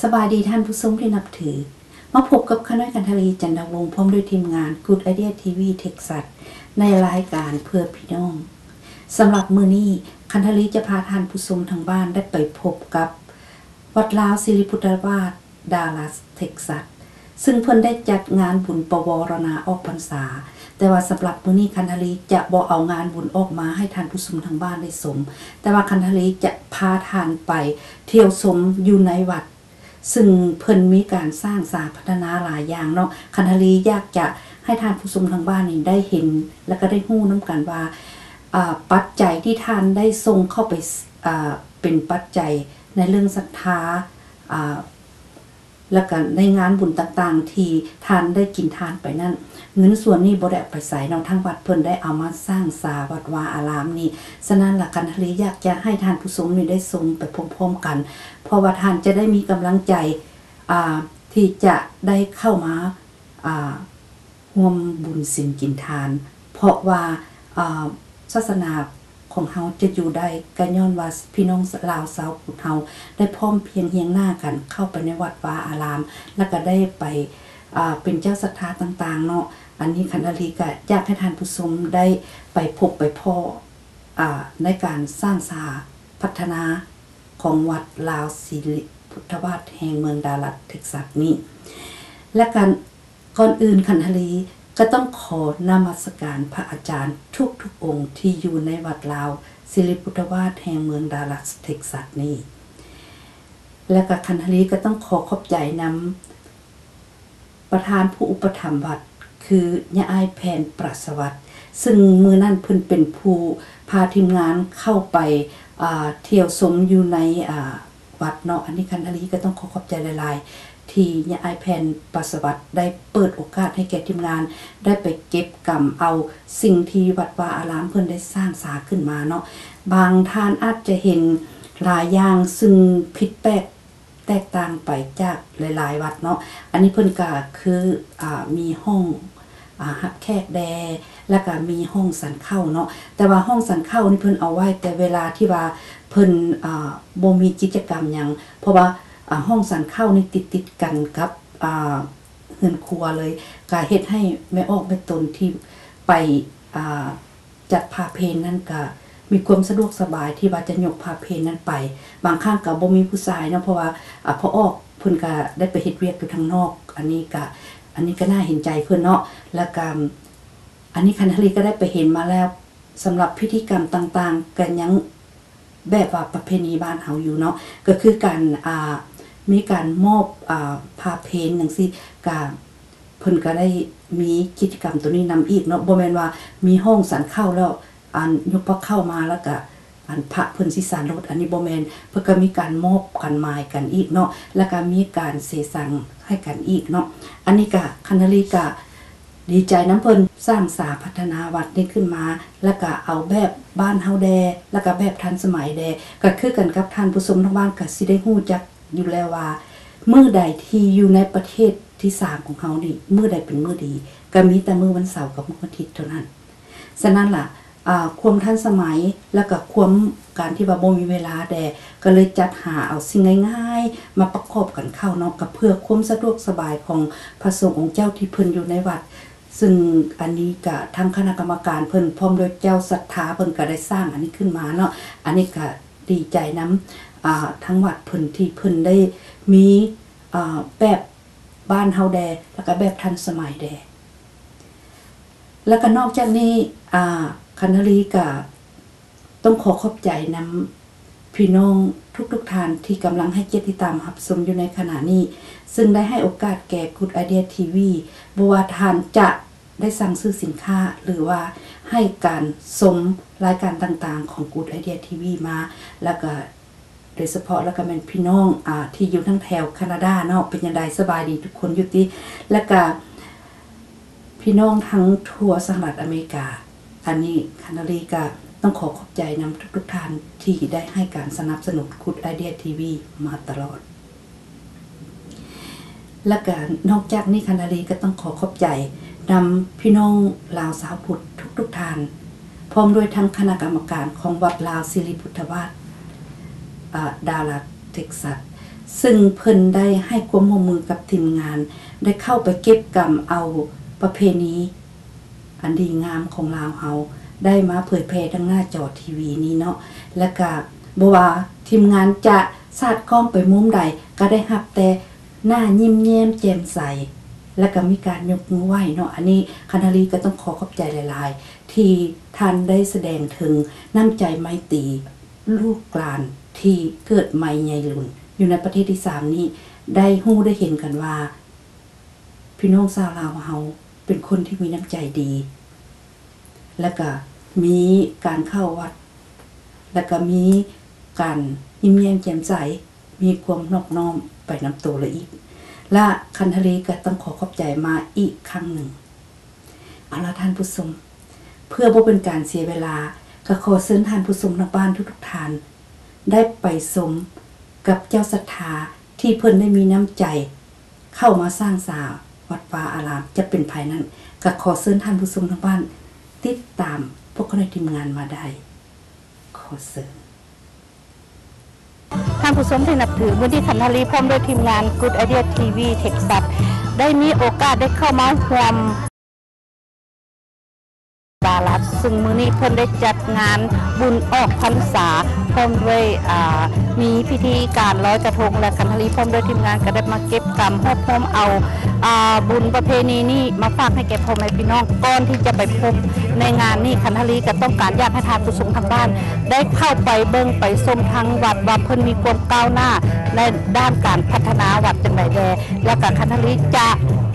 ສະບາຍດີທ່ານຜູ້ຊົມທີ່ນັບຖື. ມາພົບກັບຂ້ານ້ອຍ ຄັນທະລີ ຈັນທະວົງ ພ້ອມດ້ວຍທີມງານ Good Idea ທີ ວີ Texas ໃນລາຍການເພື່ອພີ່ນ້ອງ. ສຳລັບມື້ນີ້ ຄັນທະລີຈະພາທ່ານຜູ້ຊົມທາງບ້ານໄດ້ໄປພົບກັບ ວັດລາວສິລິພຸດທະວາດ ດາລັດ ເທັກຊັດ ຊຶ່ງເພິ່ນໄດ້ຈັດງານບຸນປະວາລະນາອອກພັນສາ, ແຕ່ວ່າສຳລັບມື້ນີ້ ຄັນທະລີຈະບໍ່ເອົາງານບຸນອອກມາໃຫ້ທ່ານຜູ້ຊົມທາງບ້ານໄດ້ຊົມ, ແຕ່ວ່າຄັນທະລີຈະພາທ່ານໄປທ່ຽວຊົມຢູ່ໃນວັດ ຊຶ່ງເພິ່ນມີການສ້າງສາພັດທະນາຫຼາຍຢ່າງເນາະ. ຄັນທະລີຢາກຈະໃຫ້ທ່ານຜູ້ຊົມທາງບ້ານນີ້ໄດ້ເຫັນ ແລະກະໄດ້ຮູ້ນຳກັນວ່າ ອາ ປັດໄຈທີ່ທ່ານໄດ້ສົ່ງເຂົ້າໄປ ອາ ເປັນປັດໄຈໃນເລື່ອງສັດທາ ອາ ແລະກະໃນງານບຸນຕ່າງໆທີ່ທ່ານໄດ້ກິນທານໄປນັ້ນ, ເງິນສ່ວນນີ້ບໍ່ໄດ້ເອົາໄປໃສເນາະ, ທາງວັດເພິ່ນໄດ້ເອົາມາສ້າງສາວັດວາອາລາມນີ້. ສະນັ້ນລະ ຄັນທະລີຢາກຈະໃຫ້ທ່ານຜູ້ຊົມນີ້ໄດ້ຊົມໄປພ້ອມໆກັນ, ເພາະວ່າທ່ານຈະໄດ້ມີກຳລັງໃຈ ອາ ທີ່ຈະໄດ້ເຂົ້າມາ ອາ ຮ່ວມບຸນສິນກິນທານ, ເພາະວ່າ ອາ ສາສະໜາຂອງເຮົາຈະຢູ່ໄດ້ ກະຍ້ອນວ່າພີ່ນ້ອງລາວຊາວພຸດເຮົາໄດ້ພ້ອມພຽງຮຽງໜ້າກັນເຂົ້າໄປໃນວັດວາອາລາມ ແລະກະໄດ້ໄປ ອາ ເປັນເຈົ້າສັດທາຕ່າງໆເນາະ. ອັນນີ້ຄັນທະລີກະຢາກໃຫ້ທ່ານຜູ້ຊົມໄດ້ໄປພົບໄປພໍ້ ອາ ໃນການສ້າງສາພັດທະນາຂອງວັດລາວສິລິພຸດທະວາດແຫ່ງເມືອງດາລັດ ເທັກຊັດນີ້ ແລະກະ ກ່ອນອື່ນ ຄັນທະລີກະຕ້ອງຂໍນະມັດສະການພະອາຈານທຸກໆອົງທີ່ຢູ່ໃນວັດລາວສິລິພຸດທະວາດແຫ່ງເມືອງດາລັດ ເທັກຊັດນີ້ ແລະກະຄັນທະລີກະຕ້ອງຂໍຂອບໃຈນຳປະທານຜູ້ອຸປະຖຳວັດ ຄືຍາອ້າຍແພນ ປະສະຫວັດ ຊຶ່ງມື້ນັ້ນເພິ່ນເປັນຜູ້ພາທີມງານເຂົ້າໄປ ອາ ທ່ຽວຊົມຢູ່ໃນ ອາ ວັດເນາະ. ອັນນີ້ຄັນທະລີກະຕ້ອງຂໍຂອບໃຈຫຼາຍໆ ທີ່ຍາອ້າຍແພນ ປະສະຫວັດ ໄດ້ເປີດໂອກາດໃຫ້ແກ່ທີມງານໄດ້ໄປເກັບກຳເອົາສິ່ງທີ່ວັດວາອາລາມເພິ່ນໄດ້ສ້າງສາຂຶ້ນມາເນາະ. ບາງທ່ານອາດຈະເຫັນຫຼາຍຢ່າງຊຶ່ງຜິດແປກແຕກຕ່າງໄປຈາກຫຼາຍໆວັດເນາະ. ອັນນີ້ເພິ່ນກະຄື ອາ ມີຫ້ອງ ອາ ຮັບແຂກແດ່ ແລ້ວກະມີຫ້ອງສັນເຂົ້າເນາະ, ແຕ່ວ່າຫ້ອງສັນເຂົ້ານີ້ເພິ່ນເອົາໄວ້ແຕ່ເວລາທີ່ວ່າເພິ່ນ ອາ ບໍ່ມີກິດຈະກຳຫຍັງ ເພາະວ່າ ອາ ຫ້ອງສັນເຂົ້ານີ້ຕິດໆກັນກັບ ອາ ເຮືອນຄົວເລີຍ, ກະເຮັດໃຫ້ແມ່ອອກແມ່ຕົນທີ່ໄປ ອາ ຈັດພາເພນນັ້ນກະມີຄວາມສະດວກສະບາຍທີ່ວ່າຈະຍົກພາເພນນັ້ນໄປ. ບາງຄັ້ງກະບໍ່ມີຜູ້ຊາຍເນາະ ເພາະວ່າ ອາ ພໍ່ອອກເພິ່ນກະໄດ້ໄປເຮັດວຽກຢູ່ທາງນອກ. ອັນນີ້ກະ ອັນນີ້ກະໜ້າເຫັນໃຈເພິ່ນເນາະ. ແລ້ວກະ ອັນນີ້ຄັນທະລີກະໄດ້ໄປເຫັນມາແລ້ວ, ສຳລັບພິທີກຳຕ່າງໆກະຍັງແບບວ່າປະເພນີບ້ານເຮົາຢູ່ເນາະ, ກະຄືການ ອາ ມີການມອບ ອາ ພາເພນຈັ່ງຊີ້ ກະ ເພິ່ນກະໄດ້ມີກິດຈະກຳໂຕນີ້ນຳອີກເນາະ, ບໍ່ແມ່ນວ່າມີຫ້ອງສັນເຂົ້າແລ້ວ ອັນ ຍົກພາເຂົ້າມາແລ້ວກະ ອັນ ພະເພິ່ນຊິສັນໂລດ, ອັນນີ້ບໍ່ແມ່ນ, ເພິ່ນກະມີການມອບຂັນໝາຍກັນອີກເນາະ, ແລ້ວກະມີການເສສັງໃຫ້ກັນອີກເນາະ. ອັນນີ້ກະ ຄັນທະລີກະດີໃຈນຳເພິ່ນ ສ້າງສາພັດທະນາວັດນີ້ຂຶ້ນມາ ແລ້ວກະເອົາແບບບ້ານເຮົາແດ່ ແລ້ວກະແບບທັນສະໄໝແດ່, ກະຄືກັນກັບທ່ານຜູ້ຊົມທາງບ້ານກະຊິໄດ້ຮູ້ຈັກ ຢູ່ແລ້ວວ່າ ມື້ໃດທີ່ຢູ່ໃນປະເທດທີສາມຂອງເຮົານີ້ ມື້ໃດເປັນມື້ດີ ກະມີແຕ່ມື້ວັນເສົາກັບມື້ວັນທິດເທົ່ານັ້ນ. ສະນັ້ນລະ ອາ ຄວາມທັນສະໄໝ ແລ້ວກະຄວາມ ການທີ່ວ່າບໍ່ມີເວລາແດ່ ກະເລີຍຈັດຫາເອົາສິ່ງງ່າຍໆມາປະກອບກັນເຂົ້າເນາະ, ກະເພື່ອຄວາມສະດວກສະບາຍຂອງພະສົງອົງເຈົ້າທີ່ເພິ່ນຢູ່ໃນວັດ. ຊຶ່ງອັນນີ້ກະທາງຄະນະກຳມະການເພິ່ນ ພ້ອມດ້ວຍເຈົ້າສັດທາເພິ່ນກະໄດ້ສ້າງອັນນີ້ຂຶ້ນມາເນາະ, ອັນນີ້ກະ ດີໃຈນຳ ອາ ທາງວັດເພິ່ນທີ່ເພິ່ນໄດ້ມີ ອາ ແບບບ້ານເຮົາແດ່ ແລ້ວກະແບບທັນສະໄໝແດ່. ແລ້ວກະນອກຈາກນີ້ ອາ ຄັນທະລີກະຕ້ອງຂໍຂອບໃຈນຳພີ່ນ້ອງທຸກໆທ່ານທີ່ກຳລັງໃຫ້ກຽດຕິດຕາມຮັບຊົມຢູ່ໃນຂະນະນີ້, ຊຶ່ງໄດ້ໃຫ້ໂອກາດແກ່ Good Idea ທີ ວີ ບໍ່ວ່າທ່ານຈະ ໄດ້ສັ່ງຊື້ສິນຄ້າ ຫຼືວ່າໃຫ້ການຊົມລາຍການຕ່າງໆຂອງ Good Idea ທີ ວີ ມາ, ແລ້ວກະໂດຍສະເພາະແລ້ວກະແມ່ນພີ່ນ້ອງ ອາ ທີ່ຢູ່ທາງແຖວຄານາດາເນາະ, ເປັນຈັ່ງໃດ ສະບາຍດີທຸກຄົນຢູ່ຕິ? ແລ້ວກະພີ່ນ້ອງທັງທົ່ວສະຫະລັດອາເມລິກາ, ອັນນີ້ຄັນທະລີກະຕ້ອງຂໍຂອບໃຈນຳທຸກໆທ່ານທີ່ໄດ້ໃຫ້ການສະໜັບສະໜູນ Good Idea ທີ ວີ ມາຕະຫຼອດ. ແລະກະນອກຈາກນີ້ ຄັນທະລີກະຕ້ອງຂໍຂອບໃຈນຳພີ່ນ້ອງລາວຊາວພຸດທຸກໆທ່ານ, ພ້ອມດ້ວຍທັງຄະນະກຳມະການຂອງວັດລາວສິລິພຸດທະວາດ ອາ ດາລັດ ເທັກຊັດ, ຊຶ່ງເພິ່ນໄດ້ໃຫ້ຄວາມຮ່ວມມືກັບທີມງານ ໄດ້ເຂົ້າໄປເກັບກຳເອົາປະເພນີອັນດີງາມຂອງລາວເຮົາ ໄດ້ມາເຜີຍແຜ່ທາງໜ້າຈໍທີວີນີ້ເນາະ. ແລະກະບໍ່ວ່າທີມງານຈະສາດກ້ອງໄປມຸມໃດ ກະໄດ້ຮັບແຕ່ໜ້າຍິ້ມແຍ້ມແຈ່ມໃສ ແລະກະມີການຍົກມືໄຫວ້ເນາະ. ອັນນີ້ຄັນທະລີກໍຕ້ອງຂໍຂອບໃຈຫຼາຍໆ ທີ່ທ່ານໄດ້ສະແດງເຖິງນ້ຳໃຈໄມຕີ ລູກຫຼານທີ່ເກີດໃໝ່ໃຫຍ່ລຸນຢູ່ໃນປະເທດທີສາມນີ້ ໄດ້ຮູ້ໄດ້ເຫັນກັນວ່າ ພີ່ນ້ອງຊາວລາວເຮົາເປັນຄົນທີ່ມີນ້ຳໃຈດີ ແລະກະມີການເຂົ້າວັດ ແລະກະມີການຍິ້ມແຍ້ມແຈ່ມໃສ ມີຄວາມນອບນ້ອມໄປນຳໂຕລະອີກ. ລະຄັນທະລີກໍຕ້ອງຂໍຂອບໃຈມາອີກຄັ້ງໜຶ່ງ. ເອົາລະທ່ານຜູ້ຊົມ, ເພື່ອບໍ່ເປັນການເສຍເວລາ, ກໍຂໍເຊີນທ່ານຜູ້ຊົມທາງບ້ານທຸກໆທ່ານ ໄດ້ໄປຊົມກັບເຈົ້າສັດທາທີ່ເພິ່ນໄດ້ມີນ້ຳໃຈເຂົ້າມາສ້າງສາວັດວາອາລາມ ຈະເປັນໃຜນັ້ນ, ກໍຂໍເຊີນທ່ານຜູ້ຊົມທາງບ້ານຕິດຕາມພວກຂ້ານ້ອຍທີມງານມາໄດ້. ຂໍເຊີນ. ທ່ານຜູ້ຊົມທີ່ນັບຖື, ມື້ນີ້ຄັນທະລີພ້ອມດ້ວຍທີມງານ Good Idea ທີວີ Texas ໄດ້ມີໂອກາດໄດ້ເຂົ້າມາຮ່ວມ ດາລັດ ຊຶ່ງມື້ນີ້ເພິ່ນໄດ້ຈັດງານບຸນອອກພັນສາ ພ້ອມດ້ວຍ ອາ ມີພິທີການລອຍກະທົງ ແລະ ຄັນທະລີພ້ອມດ້ວຍທີມງານກໍໄດ້ມາເກັບກຳຮວບຮວມເອົາ ອາ ບຸນປະເພນີນີ້ມາຝາກໃຫ້ແກ່ພໍ່ແມ່ພີ່ນ້ອງ. ກ່ອນທີ່ຈະໄປພົບໃນງານນີ້, ຄັນທະລີກໍຕ້ອງການຢາກໃຫ້ທ່ານຜູ້ຊົມທາງບ້ານ ໄດ້ເຂົ້າໄປເບິ່ງໄປຊົມທາງວັດວ່າເພິ່ນມີຄວາມກ້າວໜ້າໃນດ້ານການພັດທະນາວັດຈັ່ງໃດແດ່ ແລ້ວກໍຄັນທະລີຈະ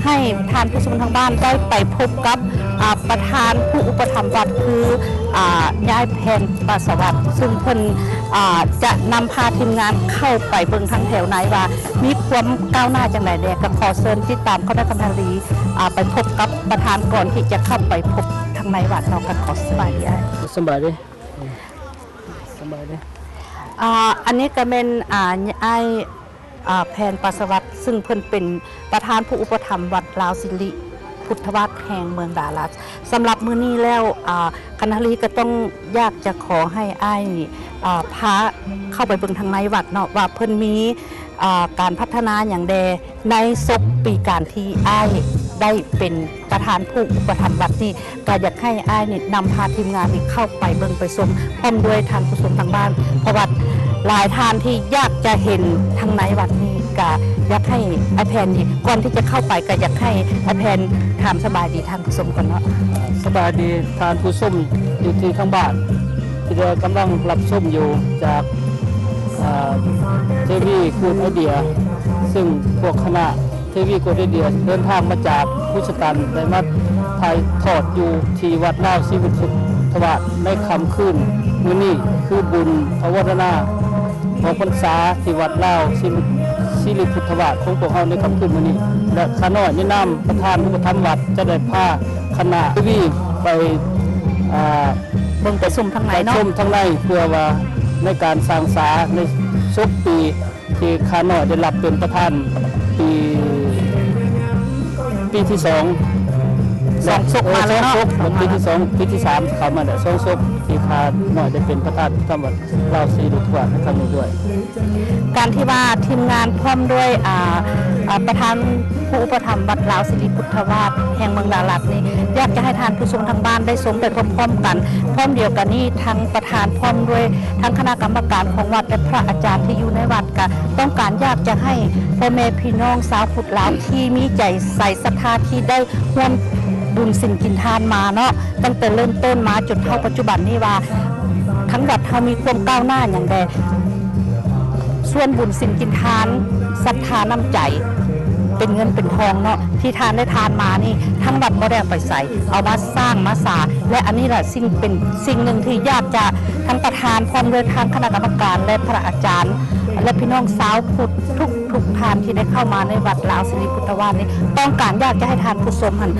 ໃຫ້ທ່ານຜູ້ຊົມທາງບ້ານໄດ້ໄປພົບກັບ ອາ ປະທານຜູ້ອຸປະຖຳວັດ ຄື ອາ ຍາຍແພນປາສະຫວັດ ຊຶ່ງເພິ່ນ ອາ ຈະນຳພາທີມງານເຂົ້າໄປເບິ່ງທາງແຖວໃນວ່າມີຄວາມກ້າວໜ້າຈັ່ງໃດແດ່. ກໍຂໍເຊີນຕິດຕາມເຂົ້າໃນຄັນທະລີ ອາ ໄປພົບກັບປະທານກ່ອນທີ່ຈະເຂົ້າໄປພົບທາງໃນວັດເນາະ. ກໍຂໍສະບາຍດີອ້າຍ. ສະບາຍດີ. ສະບາຍດີ. ອາ ອັນນີ້ກໍແມ່ນ ອາ ອ້າຍ ອາ ແພນປາສະຫວັດ ຊຶ່ງເພິ່ນເປັນປະທານຜູ້ອຸປະຖຳວັດລາວສິລິພຸດທະວາດແຫ່ງເມືອງດາລັດ. ສຳລັບມື້ນີ້ແລ້ວ ອາ ຄັນທະລີກໍຕ້ອງຢາກຈະຂໍໃຫ້ອ້າຍ ອາ ພາເຂົ້າໄປເບິ່ງທາງໃນວັດເນາະ ວ່າເພິ່ນມີ ອາ ການພັດທະນາຫຍັງແດ່ ໃນສົກປີການທີ່ອ້າຍໄດ້ເປັນປະທານຜູ້ອຸປະຖຳວັດນີ້ ກໍຢາກໃຫ້ອ້າຍນີ້ນຳພາທີມງານນີ້ເຂົ້າໄປເບິ່ງໄປຊົມ ພ້ອມດ້ວຍທ່ານຜູ້ຊົມທາງບ້ານ ເພາະວ່າຫຼາຍທ່ານທີ່ຢາກຈະເຫັນທາງໃນວັດນີ້ ກໍຢາກໃຫ້ອ້າຍແພນນີ້ ກ່ອນທີ່ຈະເຂົ້າໄປ ກໍຢາກໃຫ້ອ້າຍແພນຖາມສະບາຍດີທ່ານຜູ້ຊົມກ່ອນເນາະ. ສະບາຍດີທ່ານຜູ້ຊົມຢູ່ທີ່ທາງບ້ານ ທີ່ໄດ້ກຳລັງຮັບຊົມຢູ່ຈາກ ເອີ ທີວີ Good Idea ຊຶ່ງພວກຄະນະທີວີ Good Idea ເດີນທາງມາຈາກ Houston ໄດ້ມາຖ່າຍທອດຢູ່ທີ່ວັດລາວສິລິພຸດທະວາດ ໃນຄ່ຳຄືນມື້ນີ້ ຄືບຸນພະວັນດະນາອອກພັນສາທີ່ວັດລາວສິລິ ສິລິພຸດທະວາດຂອງພວກເຮົາໃນຄ່ຳຄືນມື້ນີ້ ແລະ ຂ້ານ້ອຍໃນນາມປະທານອຸປະຖຳວັດ ຈະໄດ້ພາ ຄະນະທະວີໄປ ອາ ເບິ່ງໄປຊົມທາງໃນເນາະ ໄປຊົມທາງໃນ ເພື່ອວ່າໃນການສ້າງສາໃນສົກປີທີ່ຂ້ານ້ອຍໄດ້ຮັບເປັນປະທານປີ ປີທີສອງ ສອງສົກມາແລ້ວເນາະ ສອງສົກ ປີທີສອງ ປີທີສາມເຂົ້າມາແລ້ວ ສອງສົກທີ່ຂ້ານ້ອຍໄດ້ເປັນປະທານທຳວັດລາວສິລິພຸດທະວາດໃນຄັ້ງນີ້ດ້ວຍ. ການທີ່ວ່າທີມງານພ້ອມດ້ວຍ ອາ ອາ ປະທານຜູ້ອຸປະຖຳວັດລາວສິລິພຸດທະວາດແຫ່ງເມືອງດາລັດນີ້ ຢາກຈະໃຫ້ທ່ານຜູ້ຊົມທາງບ້ານໄດ້ຊົມໄປພ້ອມໆກັນ. ພ້ອມດຽວກັນນີ້ ທັງປະທານພ້ອມດ້ວຍທັງຄະນະກຳມະການຂອງວັດ ແລະ ພະອາຈານທີ່ຢູ່ໃນວັດ ກະຕ້ອງການຢາກຈະໃຫ້ພໍ່ແມ່ພີ່ນ້ອງຊາວພຸດລາວທີ່ມີໃຈໃສສັດທາທີ່ໄດ້ຮ່ວມບຸນສິນກິນທານມາເນາະ ຕັ້ງແຕ່ເລີ່ມຕົ້ນມາຈົນເທົ່າປັດຈຸບັນນີ້ວ່າ ທັງວັດເຮົາມີຄວາມກ້າວໜ້າຫຍັງແດ່ ສ່ວນບຸນສິນກິນທານ ສັດທານ້ຳໃຈ ເປັນເງິນເປັນທອງເນາະ ທີ່ທ່ານໄດ້ທານມານີ້ ທັງວັດບໍ່ໄດ້ເອົາໄປໃສ ເອົາມາສ້າງມາສາ ແລະ ອັນນີ້ລະສິ່ງ ເປັນສິ່ງໜຶ່ງທີ່ຢາກຈະ ທັງປະທານ ພ້ອມດ້ວຍທາງຄະນະກຳມະການ ແລະ ພະອາຈານ ແລະ ພີ່ນ້ອງຊາວພຸດທຸກໆທ່ານທີ່ໄດ້ເຂົ້າມາໃນວັດລາວສິລິພຸດທະວາດນີ້ ຕ້ອງການຢາກຈະໃຫ້ທ່ານຜູ້ຊົມຫັ້ນ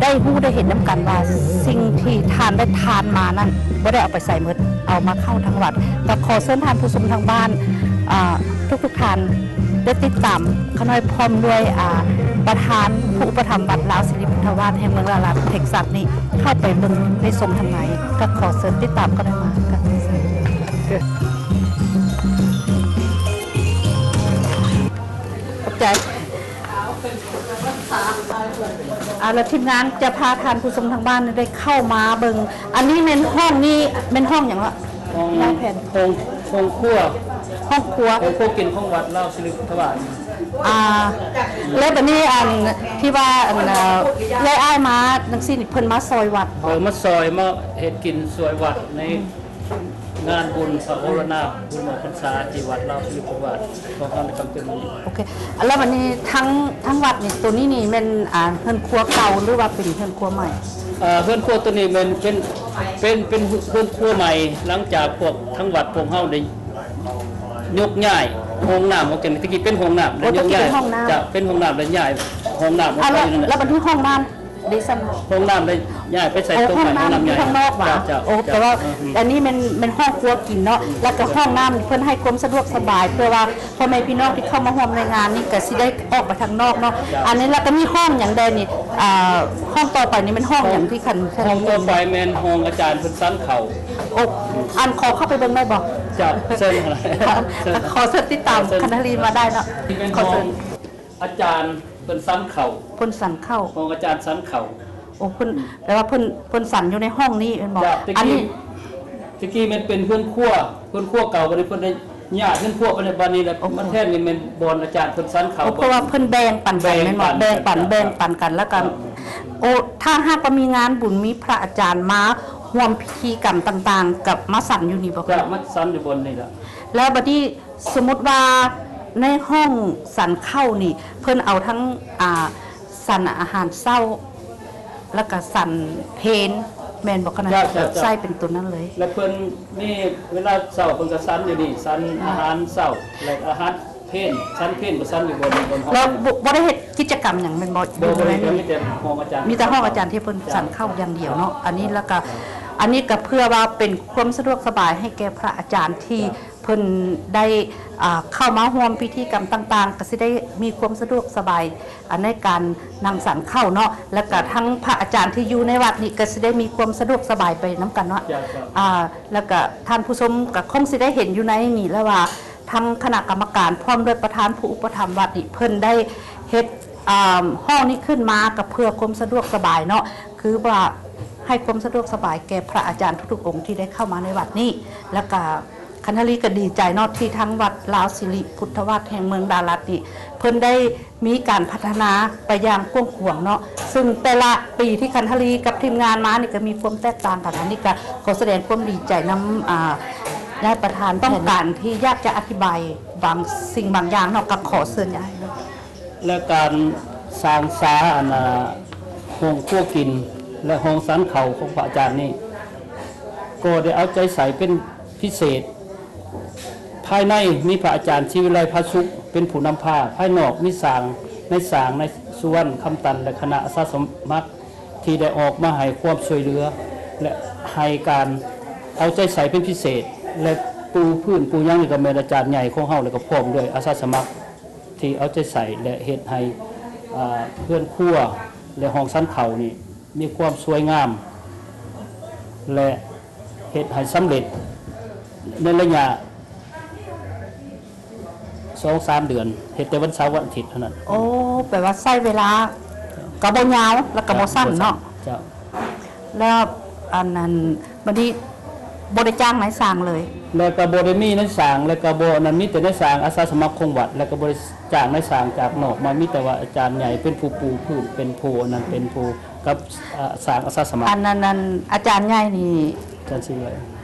ໄດ້ຮູ້ໄດ້ເຫັນນຳກັນວ່າ ສິ່ງທີ່ທ່ານໄດ້ທານມານັ້ນ ບໍ່ໄດ້ເອົາໄປໃສໝົດ ເອົາມາເຂົ້າທາງວັດ. ກໍຂໍເຊີນທ່ານຜູ້ຊົມທາງບ້ານ ອາ ທຸກໆທ່ານ ໄດ້ຕິດຕາມຂ້ານ້ອຍພ້ອມດ້ວຍ ອາ ປະທານຜູ້ອຸປະຖຳວັດລາວສິລິພຸດທະວາດແຫ່ງເມືອງດາລັດ ເທັກຊັສນີ້ ເຂົ້າໄປເບິ່ງໄປຊົມທາງໃນ. ກໍຂໍເຊີນຕິດຕາມຂ້ານ້ອຍມາ. ໃຈ ອ່າ ແລ້ວທີມງານຈະພາທ່ານຜູ້ຊົມທາງບ້ານໄດ້ເຂົ້າມາເບິ່ງ. ອັນນີ້ແມ່ນຫ້ອງນີ້ແມ່ນຫ້ອງຫຍັງເນາະ? ຫ້ອງ ນາຍແຜນ ຫ້ອງ ຫ້ອງຄົວ ຫ້ອງຄົວ ຫ້ອງຄົວກິນຂອງວັດລາວສິລິພຸດທະວາດ. ອ່າ ແລ້ວບັດນີ້ອັນທີ່ວ່າອັນ ເອີ່ ເອື້ອຍອ້າຍມາຈັ່ງຊີ້ນີ້ ເພິ່ນມາຊ່ອຍວັດບໍ່? ເອີ ມາຊ່ອຍ ມາເຮັດກິນຊ່ວຍວັດໃນ ອືມ ງານບຸນພະໂອລະນາ ບຸນອອກພັນສາທີ່ວັດລາວສິລິພຸດທະວາດຂອງເຮົາໃນຄ່ຳຄືນນີ້. ໂອເຄ ແລ້ວບັດນີ້ທາງ ທາງວັດນີ້ ໂຕນີ້ນີ້ແມ່ນ ອ່າ ເຮືອນຄົວເກົ່າ ຫຼືວ່າເປັນເຮືອນຄົວໃໝ່? ເອີ ເຮືອນຄົວໂຕນີ້ແມ່ນເປັນ ເປັນ ເປັນເຮືອນຄົວໃໝ່ ຫຼັງຈາກພວກທາງວັດພວກເຮົາໄດ້ຍົກຍ້າຍຫ້ອງນ້ຳອອກຈາກນີ້. ແຕ່ກີ້ເປັນຫ້ອງນ້ຳ ໂອ້ ແລ້ວຍົກຍ້າຍ ແຕ່ກີ້ເປັນຫ້ອງນ້ຳ ຈະເປັນຫ້ອງນ້ຳ ແລ້ວຍ້າຍຫ້ອງນ້ຳອອກໄປ. ແລ້ວບັດນີ້ຫ້ອງນ້ຳ ເດ້ຊັ້ນ ຫ້ອງນ້ຳໄດ້ຍ້າຍໄປໃສ່ ໂອ້ ໂຕໃໝ່ ຫ້ອງນ້ຳ ຫ້ອງນ້ຳຢູ່ຂ້າງນອກຫວາ? ເຈົ້າ ເຈົ້າ ໂອ້ ແຕ່ວ່າ ເຈົ້າ ອືມ ອັນນີ້ແມ່ນ ແມ່ນຫ້ອງຄົວກິນເນາະ ອືມ ແລ້ວກໍຫ້ອງນ້ຳເພິ່ນໃຫ້ຄວາມສະດວກສະບາຍ ເພື່ອວ່າພໍ່ແມ່ພີ່ນ້ອງທີ່ເຂົ້າມາຮ່ວມໃນງານນີ້ກໍຊິໄດ້ອອກໄປທາງນອກເນາະ. ເຈົ້າ ອັນນີ້ ແລ້ວກໍມີຫ້ອງຫຍັງແດ່ນີ້? ອ່າ ຫ້ອງຕໍ່ໄປນີ້ແມ່ນຫ້ອງຫຍັງທີ່ຄັນ ຫ້ອງຕໍ່ໄປແມ່ນຫ້ອງອາຈານເພິ່ນສັນເຂົ້າ. ໂອ້ ອັນ ຂໍເຂົ້າໄປເບິ່ງໄດ້ບໍ່? ເຈົ້າ ເຊີນ ເຊີນ ຂໍເຊີນຕິດຕາມ ເຊີນ ຄັນທະລີມາໄດ້ເນາະ. ນີ້ແມ່ນຫ້ອງ ອາຈານເພິ່ນສັນເຂົ້າ ເພິ່ນສັນເຂົ້າ ຂອງອາຈານສັນເຂົ້າ. ໂອ້ ເພິ່ນ ແປວ່າເພິ່ນ ເພິ່ນສັນຢູ່ໃນຫ້ອງນີ້ແມ່ນບໍ່? ເຈົ້າ ແຕ່ ອັນນີ້ ແຕ່ກີ້ແມ່ນເປັນເຮືອນຄົວ ເຮືອນຄົວເກົ່າ ບັດນີ້ເພິ່ນໄດ້ຍ້າຍເຮືອນຄົວໄປໃນບັດນີ້ແຫຼະ. ໂອ້ ມາແທນນີ້ແມ່ນບ່ອນອາຈານເພິ່ນສັນເຂົ້າ. ໂອ້ ເພາະວ່າເພິ່ນແບ່ງປັນກັນແມ່ນບໍ່? ແບ່ງປັນ ແບ່ງປັນ ແບ່ງປັນກັນ ແລ້ວກໍ ເຈົ້າ ໂອ້ ຖ້າຫາກວ່າມີງານບຸນ ມີພະອາຈານມາຮ່ວມພິທີກຳຕ່າງໆ ກໍມາສັນຢູ່ນີ້ບໍ່? ເຈົ້າ ມາສັນຢູ່ບ່ອນນີ້ລະ. ແລ້ວບັດນີ້ ສົມມຸດວ່າໃນຫ້ອງສັນເຂົ້ານີ້ ເພິ່ນເອົາທັງ ອ່າ ສັນອາຫານເຊົ້າ ແລ້ວກະສັນເພນ ແມ່ນບໍ່ຄະນະ? ເຈົ້າ ເຈົ້າ ເຈົ້າ ໃຊ້ເປັນໂຕນັ້ນເລີຍ. ແລ້ວເພິ່ນມີເວລາເຊົ້າເພິ່ນກະສັນຢູ່ນີ້ ສັນ ອືມ ອາຫານເຊົ້າ ແລ້ວອາຫານເພນ ສັນເພນກໍສັນຢູ່ບ່ອນ ບ່ອນຫ້ອງ. ແລ້ວບໍ່ ບໍ່ໄດ້ເຮັດກິດຈະກຳຫຍັງແມ່ນບໍ່? ບໍ່ ບໍ່ໄດ້ເຮັດ ມີແຕ່ຫ້ອງອາຈານ ມີແຕ່ຫ້ອງອາຈານທີ່ເພິ່ນ ເຈົ້າ ສັນເຂົ້າຢ່າງດຽວເນາະ. ອັນນີ້ແລ້ວກະ ອັນນີ້ກະເພື່ອວ່າເປັນຄວາມສະດວກສະບາຍໃຫ້ແກ່ພະອາຈານທີ່ ເຈົ້າ ເພິ່ນໄດ້ ອ່າ ເຂົ້າມາຮ່ວມພິທີກຳຕ່າງໆ ກໍຊິໄດ້ມີຄວາມສະດວກສະບາຍ ອ່າ ໃນການນັ່ງສັນເຂົ້າເນາະ ແລ້ວກໍທັງພະອາຈານທີ່ຢູ່ໃນວັດນີ້ ກໍຊິໄດ້ມີຄວາມສະດວກສະບາຍໄປນຳກັນເນາະ. ເຈົ້າ ເຈົ້າ ອ່າ ແລ້ວກໍທ່ານຜູ້ຊົມກໍຄົງຊິໄດ້ເຫັນຢູ່ໃນນີ້ແລ້ວວ່າ ທັງຄະນະກຳມະການພ້ອມດ້ວຍປະທານຜູ້ອຸປະຖຳວັດນີ້ ເພິ່ນໄດ້ເຮັດ ອ່າ ຫ້ອງນີ້ຂຶ້ນມາກໍເພື່ອຄວາມສະດວກສະບາຍເນາະ ຄືວ່າໃຫ້ຄວາມສະດວກສະບາຍແກ່ພະອາຈານທຸກໆອົງທີ່ໄດ້ເຂົ້າມາໃນວັດນີ້ ແລ້ວກໍ ຄັນທະລີກໍດີໃຈເນາະ ທີ່ທາງວັດລາວສິລິພຸດທະວາດແຫ່ງເມືອງດາລັດນີ້ ເພິ່ນໄດ້ມີການພັດທະນາໄປຢ່າງກວ້າງຂວາງເນາະ. ຊຶ່ງແຕ່ລະປີທີ່ຄັນທະລີກັບທີມງານມານີ້ກໍມີຄວາມແຕກຕ່າງກັນ. ອັນນີ້ກໍຂໍສະແດງຄວາມດີໃຈນຳ ອ່າ ຍາຍປະທານ. ຕ້ອງການທີ່ຢາກຈະອະທິບາຍບາງສິ່ງບາງຢ່າງເນາະ ກໍຂໍເຊີນຍາຍເນາະ. ແລະ ການສ້າງສາ ອັນ ອ່າ ຫ້ອງຄົວກິນ ແລະ ຫ້ອງສັນເຂົ້າຂອງພະອາຈານນີ້ ກໍໄດ້ເອົາໃຈໃສ່ເປັນພິເສດ. ພາຍໃນມີພະອາຈານ ສີວິໄລ ຜາສຸກ ເປັນຜູ້ນຳພາ, ພາຍນອກມີຊ່າງ ນາຍຊ່າງ ນາຍສຸວັນ ຄຳຕັນ ແລະ ຄະນະອາສາສະໝັກ ທີ່ໄດ້ອອກມາໃຫ້ຄວາມຊ່ວຍເຫຼືອ ແລະ ໃຫ້ການເອົາໃຈໃສ່ເປັນພິເສດ ແລະ ປູພື້ນປູຫຍັງນີ້ກໍແມ່ນອາຈານໃຫຍ່ຂອງເຮົາ ແລະ ກໍພ້ອມດ້ວຍອາສາສະໝັກ ທີ່ເອົາໃຈໃສ່ ແລະ ເຮັດໃຫ້ ອ່າ ເຮືອນຄົວ ແລະ ຫ້ອງສັນເຂົ້ານີ້ມີຄວາມສວຍງາມ ແລະ ເຮັດໃຫ້ສຳເລັດໃນໄລຍະສອງສາມເດືອນ, ເຮັດແຕ່ວັນເສົາວັນອາທິດເທົ່ານັ້ນ. ໂອ້ ແປວ່າໃຊ້ເວລາກໍບໍ່ຍາວ ແລ້ວກໍບໍ່ສັ້ນເນາະ. ເຈົ້າ. ແລ້ວອັນນັ້ນ ບັດນີ້ບໍ່ໄດ້ຈ້າງນາຍຊ່າງເລີຍ ແລ້ວກໍບໍ່ໄດ້ມີນາຍຊ່າງ ແລ້ວກໍບໍ່ອັນນັ້ນ ມີແຕ່ນາຍຊ່າງອາສາສະໝັກຂອງວັດ ແລ້ວກໍບໍ່ໄດ້ຈ້າງນາຍຊ່າງຈາກນອກມາ ມີແຕ່ວ່າອາຈານໃຫຍ່ເປັນຜູ້ປູພື້ນ ເປັນຜູ້ອັນນັ້ນ ເປັນຜູ້ກັບ ອາ ສ້າງອາສາສະໝັກ. ອັນນັ້ນ ອັນອາຈານໃຫຍ່ນີ້ ອາຈານສີວິໄລ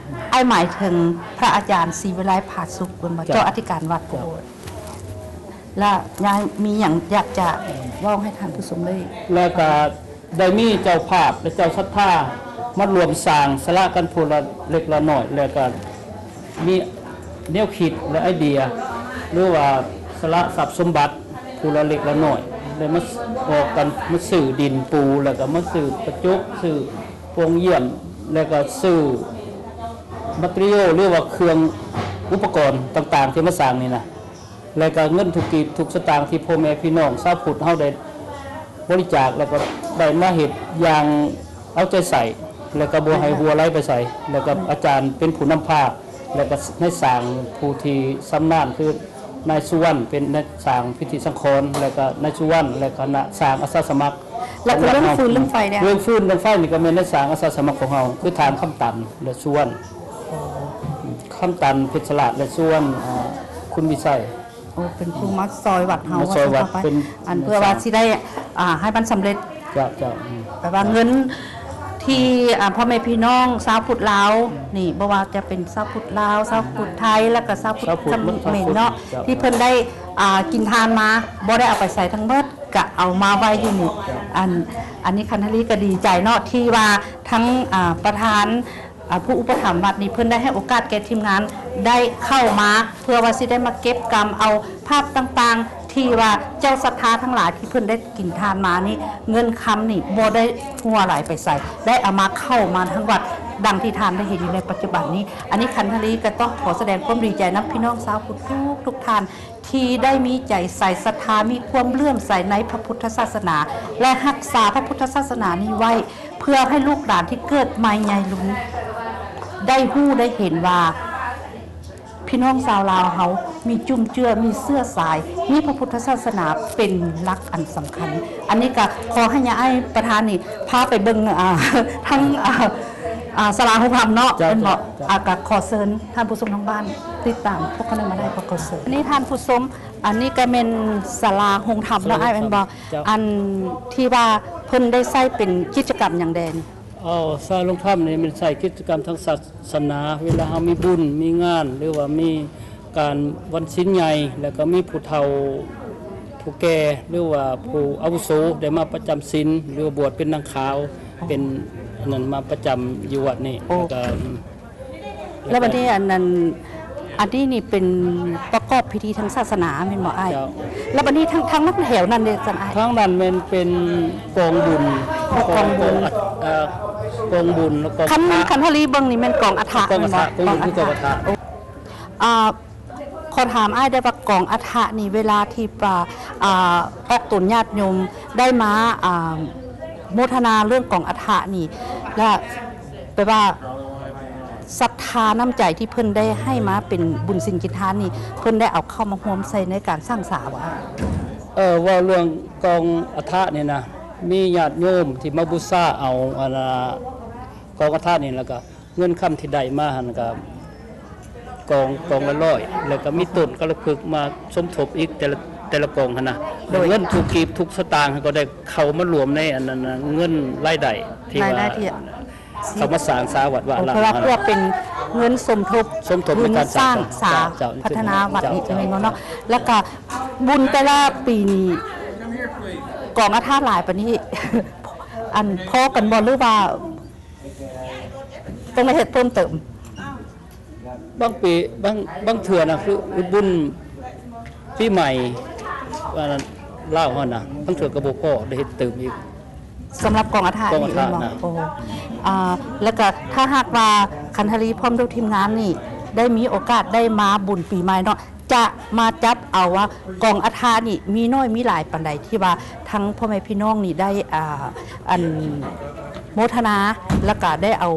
ອ້າຍໝາຍເຖິງພະອາຈານສີວິໄລ ຜາສຸກ ເປັນບໍ່? ເຈົ້າ. ເຈົ້າອະທິການວັດໂພໂຫດ. ແລະ ຍາຍມີຫຍັງຢາກຈະເວົ້າໃຫ້ທ່ານຜູ້ຊົມໄດ້ ແລ້ວກໍໄດ້ມີເຈົ້າພາບ ແລະ ເຈົ້າສັດທາມາຮ່ວມສ້າງສະຫຼະກັນຜູ້ລະເລັກລະນ້ອຍ ແລ້ວກໍມີແນວຄິດ ແລະ ໄອເດຍ ຫຼືວ່າສະຫຼະຊັບສົມບັດຜູ້ລະເລັກລະນ້ອຍ ແລ້ວມາອອກກັນມາຊື້ດິນປູ ແລ້ວກໍມາຊື້ກະຈົກ ຊື້ໂປ່ງຢ້ຽມ ແລ້ວກໍຊື້ material ຫຼືວ່າເຄື່ອງອຸປະກອນຕ່າງໆ ທີ່ມາສ້າງນີ້ນະ ແລະກະເງິນທຸກກີບທຸກສະຕາງທີ່ພໍ່ແມ່ພີ່ນ້ອງຊາວພຸດເຮົາໄດ້ບໍລິຈາກ ແລະກະໄດ້ມາເຮັດຢ່າງເອົາໃຈໃສ່ ແລະກະບໍ່ໃຫ້ຮົ່ວໄຫຼໄປໃສ ແລະກະອາຈານເປັນຜູ້ນຳພາ ແລະກະໃນສ້າງຜູ້ທີ່ຊຳນານ ຄື ນາຍສຸວັນເປັນນາຍຊ່າງພິທີສັງຂອນ ແລ້ວກໍນາຍສຸວັນ ແລ້ວກໍນາຍຊ່າງອາສາສະໝັກ ແລ້ວກໍເລື່ອງຟືນເລື່ອງໄຟເດ? ເລື່ອງຟືນເລື່ອງໄຟນີ້ກໍແມ່ນນາຍຊ່າງອາສາສະໝັກຂອງເຮົາ ຄືທ່ານຄຳຕັນ ແລະ ສຸວັນ ຄຳຕັນ ເພັດສະຫຼາດ ແລະ ສຸວັນ ອາ ຄຸນວິໄຊ. ໂອ້ ເປັນຜູ້ມາຊ່ອຍວັດເຮົາ ມາຊ່ອຍວັດ ວ່າຊັ້ນເຖາະໄປ ເປັນ ອັນເພື່ອວ່າຊິໄດ້ ອ່າ ໃຫ້ມັນສຳເລັດ. ເຈົ້າ ເຈົ້າ ອືມ ແປວ່າເງິນທີ່ ອ່າ ພໍ່ແມ່ພີ່ນ້ອງຊາວພຸດລາວນີ້ ບໍ່ວ່າຈະເປັນຊາວພຸດລາວ ຊາວພຸດໄທ ແລ້ວກໍຊາວພຸດ ຊາວພຸດເຂມນເນາະ ເຈົ້າ ທີ່ເພິ່ນໄດ້ ອ່າ ກິນທານມາ ບໍ່ໄດ້ເອົາໄປໃສທັງໝົດ ກໍເອົາມາໄວ້ຢູ່ນີ້. ເຈົ້າ ອັນ ອັນນີ້ຄັນທະລີກໍດີໃຈເນາະ ທີ່ວ່າທັງ ອ່າ ປະທານ ອ່າ ຜູ້ອຸປະຖຳວັດນີ້ ເພິ່ນໄດ້ໃຫ້ໂອກາດແກ່ທີມງານໄດ້ເຂົ້າມາ ເພື່ອວ່າຊິໄດ້ມາເກັບກຳເອົາພາບຕ່າງໆ ທີ່ວ່າເຈົ້າສັດທາທັງຫຼາຍທີ່ເພິ່ນໄດ້ກິນທານມານີ້ ເງິນຄຳນີ້ບໍ່ໄດ້ຮົ່ວໄຫຼໄປໃສ ໄດ້ເອົາມາເຂົ້າມາທາງວັດ ດັ່ງທີ່ທ່ານໄດ້ເຫັນຢູ່ໃນປັດຈຸບັນນີ້. ອັນນີ້ຄັນທະລີກໍຕ້ອງຂໍສະແດງຄວາມດີໃຈນຳພີ່ນ້ອງຊາວພຸດທຸກໆທ່ານ ທີ່ໄດ້ມີໃຈໃສສັດທາ ມີຄວາມເຫຼື້ອມໃສໃນພະພຸດທະສາສະໜາ ແລະ ຮັກສາພະພຸດທະສາສະໜານີ້ໄວ້ ເພື່ອໃຫ້ລູກຫຼານທີ່ເກີດໃໝ່ໃຫຍ່ລຸນ ໄດ້ຮູ້ໄດ້ເຫັນວ່າ ພີ່ນ້ອງຊາວລາວເຮົາມີຈຸ້ມເຈື້ອ ມີເຊື້ອສາຍ ມີພະພຸດທະສາສະໜາເປັນຫຼັກອັນສຳຄັນ. ອັນນີ້ກໍຂໍໃຫ້ຍາອ້າຍປະທານນີ້ພາໄປເບິ່ງ ອ່າ ທັງ ອ່າ ອ່າ ສາລາໂຮງທຳເນາະ ເຈົ້າ ແມ່ນບໍ່? ເຈົ້າ ເຈົ້າ ອ່າ ກໍຂໍເຊີນທ່ານຜູ້ຊົມທາງບ້ານຕິດຕາມພວກເຂົານັ້ນມາໄດ້ ກໍຂໍເຊີນ. ອັນນີ້ທ່ານຜູ້ຊົມ ອັນນີ້ກໍແມ່ນສາລາໂຮງທຳເນາະ ສາລາໂຮງທຳ ອ້າຍ ແມ່ນບໍ່? ເຈົ້າ ອັນທີ່ວ່າເພິ່ນໄດ້ໃຊ້ເປັນກິດຈະກຳຫຍັງແດ່ນີ້? ເອົາ ສາລາໂຮງທຳນີ້ແມ່ນໃຊ້ກິດຈະກຳທາງສາສະໜາ ເວລາເຮົາມີບຸນ ມີງານ ຫຼືວ່າມີການວັນສິນໃຫຍ່ ແລ້ວກໍມີຜູ້ເຖົ້າ ຜູ້ແກ່ ຫຼືວ່າຜູ້ອາວຸໂສໄດ້ມາປະຈຳສິນ ຫຼືວ່າບວດເປັນນາງຂາວ ເປັນອັນນັ້ນມາປະຈຳຢູ່ວັດນີ້. ໂອ້ ແລ້ວກໍ ແລ້ວບັດນີ້ອັນນັ້ນ ອັນນີ້ນີ້ເປັນປະກອບພິທີທາງສາສະໜາແມ່ນບໍ່ອ້າຍ? ເຈົ້າ ແລ້ວບັດນີ້ທາງ ທາງນັ້ນແຖວນັ້ນເດຊັ້ນອ້າຍ? ທາງນັ້ນແມ່ນເປັນກອງບຸນ ໂອ້ ກອງບຸນ ກອງ ເອີ ກອງບຸນ ແລ້ວກໍ ຄັນ ພະ ຄັນທະລີເບິ່ງນີ້ແມ່ນກອງອັດຖະ ກອງອັດຖະ ແມ່ນບໍ່? ກອງບຸນຄືກອງອັດຖະ ກອງອັດຖະ ໂອ້ ອ່າ ຂໍຖາມອ້າຍໄດ້ວ່າ ກອງອັດຖະນີ້ ເວລາທີ່ວ່າ ອ່າ ອອກຕົນຍາດໂຍມໄດ້ມາ ອ່າ ໂມທະນາເລື່ອງກອງອັດຖະນີ້ ແລະ ແປວ່າສັດທານ້ຳໃຈທີ່ເພິ່ນໄດ້ໃຫ້ມາເປັນບຸນສິນກິນທານນີ້ ເພິ່ນໄດ້ເອົາເຂົ້າມາຮ່ວມໃສ່ໃນການສ້າງສາບໍ່? ເອີ ເວົ້າເລື່ອງກອງອັດຖະນີ້ນະ ມີຍາດໂຍມທີ່ມາບູຊາເອົາ ອັນ ກອງອັດຖະນີ້ ແລ້ວກະ ເງິນຄຳທີ່ໄດ້ມາຫັ້ນກະກອງ ກອງລະຮ້ອຍ ແລ້ວກະມີຕົ້ນກາລະພຶກມາສົມທົບອີກ ແຕ່ລະ ແຕ່ລະກອງຫັ້ນນະ ໂດຍ ເງິນທຸກກີບທຸກສະຕາງຫັ້ນກໍໄດ້ເຂົ້າມາລວມໃນອັນນັ້ນນະ ເງິນລາຍໄດ້ທີ່ວ່າ ລາຍໄດ້ທີ່ເຂົ້າມາສ້າງສາວັດວາອາຣາມ ເພາະວ່າເພື່ອເປັນເງິນສົມທົບ ສົມທົບໃນການສ້າງສາ ເຈົ້າ ພັດທະນາວັດນີ້ ເຈົ້າ ແມ່ນບໍ່ເນາະ? ແລ້ວກະບຸນແຕ່ລະປີນີ້ ກອງອັດຖະຫຼາຍປານນີ້ ອັນພໍກັນບໍ່ ຫຼືວ່າ ຕ້ອງໄດ້ເຮັດເພີ່ມເຕີມ? ບາງປີ ບາງ ບາງເທື່ອນະ ຄືບຸນປີໃໝ່ ອັນນັ້ນ ລາວເຮົານະ ບາງເທື່ອກໍບໍ່ພໍໄດ້ເຮັດເຕີມອີກ ສຳລັບກອງອັດຖະ ກອງອັດຖະນີ້ແມ່ນບໍ່? ນະ ໂອ້ ອ່າ ແລ້ວກໍຖ້າຫາກວ່າຄັນທະລີພ້ອມດ້ວຍທີມງານນີ້ ໄດ້ມີໂອກາດໄດ້ມາບຸນປີໃໝ່ເນາະ ຈະມາຈັບເອົາວ່າກອງອັດຖະນີ້ມີໜ້ອຍມີຫຼາຍປານໃດ ທີ່ວ່າທັງພໍ່ແມ່ພີ່ນ້ອງນີ້ໄດ້ ອ່າ ອັນໂມທະນາ ແລ້ວກະໄດ້ເອົາ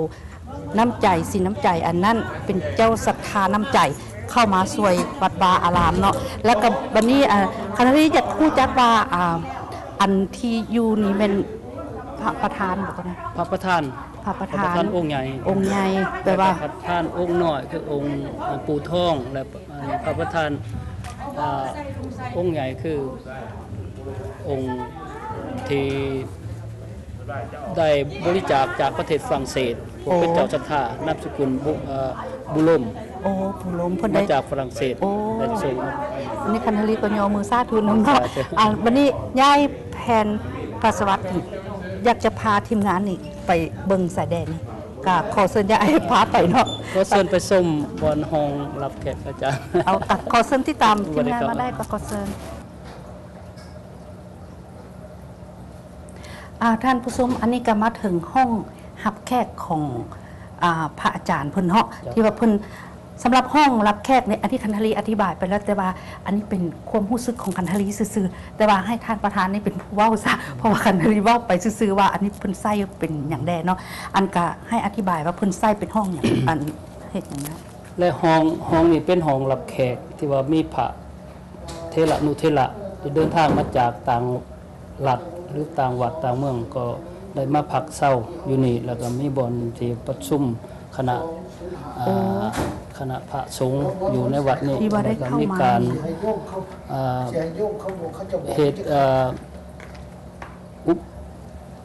ນ້ຳໃຈ ສິນນ້ຳໃຈອັນນັ້ນ ເປັນເຈົ້າສັດທານ້ຳໃຈເຂົ້າມາຊ່ວຍວັດວາອາລາມເນາະ. ແລ້ວກະບັດນີ້ ອ່າ ຄັນທະລີຢາກຮູ້ຈັກວ່າ ອ່າ ອັນທີ່ຢູ່ນີ້ແມ່ນພະປະທານບໍ່? ພະປະທານ ພະປະທານ ພະປະທານອົງໃຫຍ່ ອົງໃຫຍ່ ແປວ່າ ແລ້ວກະພະປະທານອົງນ້ອຍ ຄືອົງ ອ່າ ປູ່ທອງ ແລະ ອັນພະປະທານ ອ່າ ອົງໃຫຍ່ຄືອົງທີ່ໄດ້ບໍລິຈາກຈາກປະເທດຝຣັ່ງເສດ ຜູ້ເປັນເຈົ້າສັດທາ ນາມສະກຸນ ບຸ ເອີ ບຸລົມ. ໂອ້ ບຸລົມ ເພິ່ນໄດ້ມາຈາກຝຣັ່ງເສດ. ໂອ້ ໄດ້ສົ່ງ ອັນນີ້ຄັນທະລີກໍຍໍມືສາທຸນຳເນາະ. ສາທຸ. ອ່າ ບັດນີ້ຍາຍແຜ່ນພະສະຫວັດ ຢາກຈະພາທີມງານນີ້ໄປເບິ່ງຊາຍແດນນີ້ ກະຂໍເຊີນຍາຍພາໄປເນາະ. ຂໍເຊີນໄປຊົມບ່ອນຫ້ອງຮັບແຂກ ອາຈານ. ເອົາ ກະຂໍເຊີນຕິດຕາມທີມງານມາໄດ້ ກະຂໍເຊີນ. ອ່າ ທ່ານຜູ້ຊົມ ອັນນີ້ກະມາເຖິງຫ້ອງຮັບແຂກຂອງ ອ່າ ພະອາຈານເພິ່ນເນາະ ເຈົ້າ ທີ່ວ່າເພິ່ນ ສຳລັບຫ້ອງຮັບແຂກນີ້ ອັນນີ້ຄັນທະລີອະທິບາຍໄປແລ້ວ ແຕ່ວ່າອັນນີ້ເປັນຄວາມຮູ້ສຶກຂອງຄັນທະລີຊື່ໆ ແຕ່ວ່າໃຫ້ທ່ານປະທານນີ້ເປັນຜູ້ເວົ້າຊະ ເພາະວ່າຄັນທະລີເວົ້າໄປຊື່ໆ ວ່າອັນນີ້ເພິ່ນໃຊ້ເປັນຫຍັງແດ່ເນາະ. ອັນກະໃຫ້ອະທິບາຍວ່າເພິ່ນໃຊ້ເປັນຫ້ອງຫຍັງ ອັນເຮັດຫຍັງນະ? ແລະ ຫ້ອງ ຫ້ອງນີ້ເປັນຫ້ອງຮັບແຂກທີ່ວ່າມີພະ ລະນຸເຖລະທີ່ເດີນທາງມາຈາກຕ່າງລັດ ຫຼື ຕ່າງວັດຕ່າງເມືອງ ກໍໄດ້ມາພັກເຊົາຢູ່ນີ້ ແລ້ວກໍມີບ່ອນທີ່ປະຊຸມຄະນະ ໂອ້ ອ່າ ຄະນະພະສົງຢູ່ໃນວັດນີ້ ທີ່ວ່າໄດ້ເຂົ້າມາ ແລ້ວກໍມີການ ອ່າ ເຮັດ ອ່າ ອຸບ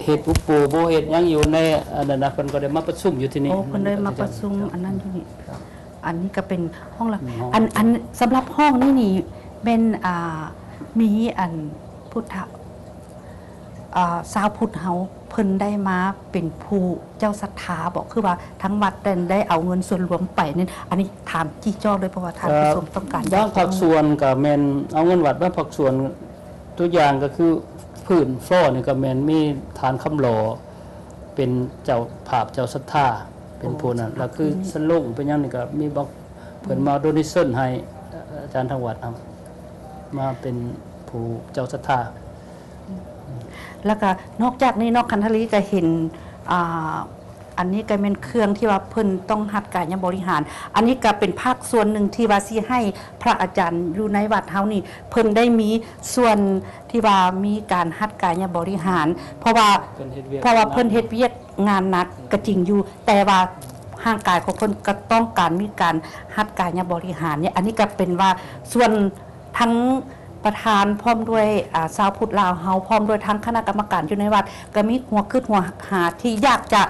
ເຮັດອຸປະໂພກ ເຮັດຫຍັງຢູ່ໃນອັນນັ້ນນະ ເພິ່ນກໍໄດ້ມາປະຊຸມຢູ່ທີ່ນີ້. ໂອ້ ເພິ່ນໄດ້ມາປະຊຸມອັນນັ້ນຢູ່ນີ້. ອັນນີ້ກໍເປັນຫ້ອງລະ ຫ້ອງ ອັນ ອັນສຳລັບຫ້ອງນີ້ນີ້ແມ່ນ ອ່າ ມີອັນພຸດທະ ອ່າ ຊາວພຸດເຮົາເພິ່ນໄດ້ມາເປັນຜູ້ເຈົ້າສັດທາບໍ? ຄືວ່າທາງວັດນັ້ນໄດ້ເອົາເງິນສ່ວນລວມໄປນັ້ນ ອັນນີ້ຖາມຈີ່ຈໍ້ເລີຍ ເພາະວ່າທ່ານຜູ້ຊົມຕ້ອງການຢາກຮູ້. ບາງພາກສ່ວນກໍແມ່ນເອົາເງິນວັດ ບາງພາກສ່ວນ ຕົວຢ່າງກໍຄືພື້ນຟໍນີ້ກໍແມ່ນມີທ່ານຄຳຫຼໍ່ເປັນເຈົ້າພາບເຈົ້າສັດທາ ເປັນຜູ້ນັ້ນ ແລ້ວຄືສະຫຼົງເປັນຫຍັງນີ້ກໍມີບາງ ເພິ່ນມາໂດເນເຊິນໃຫ້ອາຈານທາງວັດເຮົາ ມາເປັນຜູ້ເຈົ້າສັດທາ. ແລ້ວກໍນອກຈາກນີ້ເນາະ ຄັນທະລີກໍເຫັນ ອ່າ ອັນນີ້ກໍແມ່ນເຄື່ອງທີ່ວ່າເພິ່ນຕ້ອງຮັດກາຍະບໍລິຫານ ອັນນີ້ກໍເປັນພາກສ່ວນໜຶ່ງທີ່ວ່າຊິໃຫ້ພະອາຈານຢູ່ໃນວັດເຮົານີ້ ເພິ່ນໄດ້ມີສ່ວນທີ່ວ່າມີການຮັດກາຍະບໍລິຫານ ເພາະວ່າ ເພິ່ນເຮັດວຽກ ເພາະວ່າເພິ່ນເຮັດວຽກງານໜັກກໍຈິງຢູ່ ແຕ່ວ່າຮ່າງກາຍຂອງເພິ່ນກໍຕ້ອງການມີການຮັດກາຍະບໍລິຫານນີ້ ອັນນີ້ກໍເປັນວ່າສ່ວນ ທັງປະທານ ພ້ອມດ້ວຍ ອາ ຊາວພຸດລາວເຮົາ ພ້ອມດ້ວຍທັງຄະນະກຳມະການຢູ່ໃນວັດ ກໍມີຫົວຄິດຫົວຫາທີ່ຢາກຈະ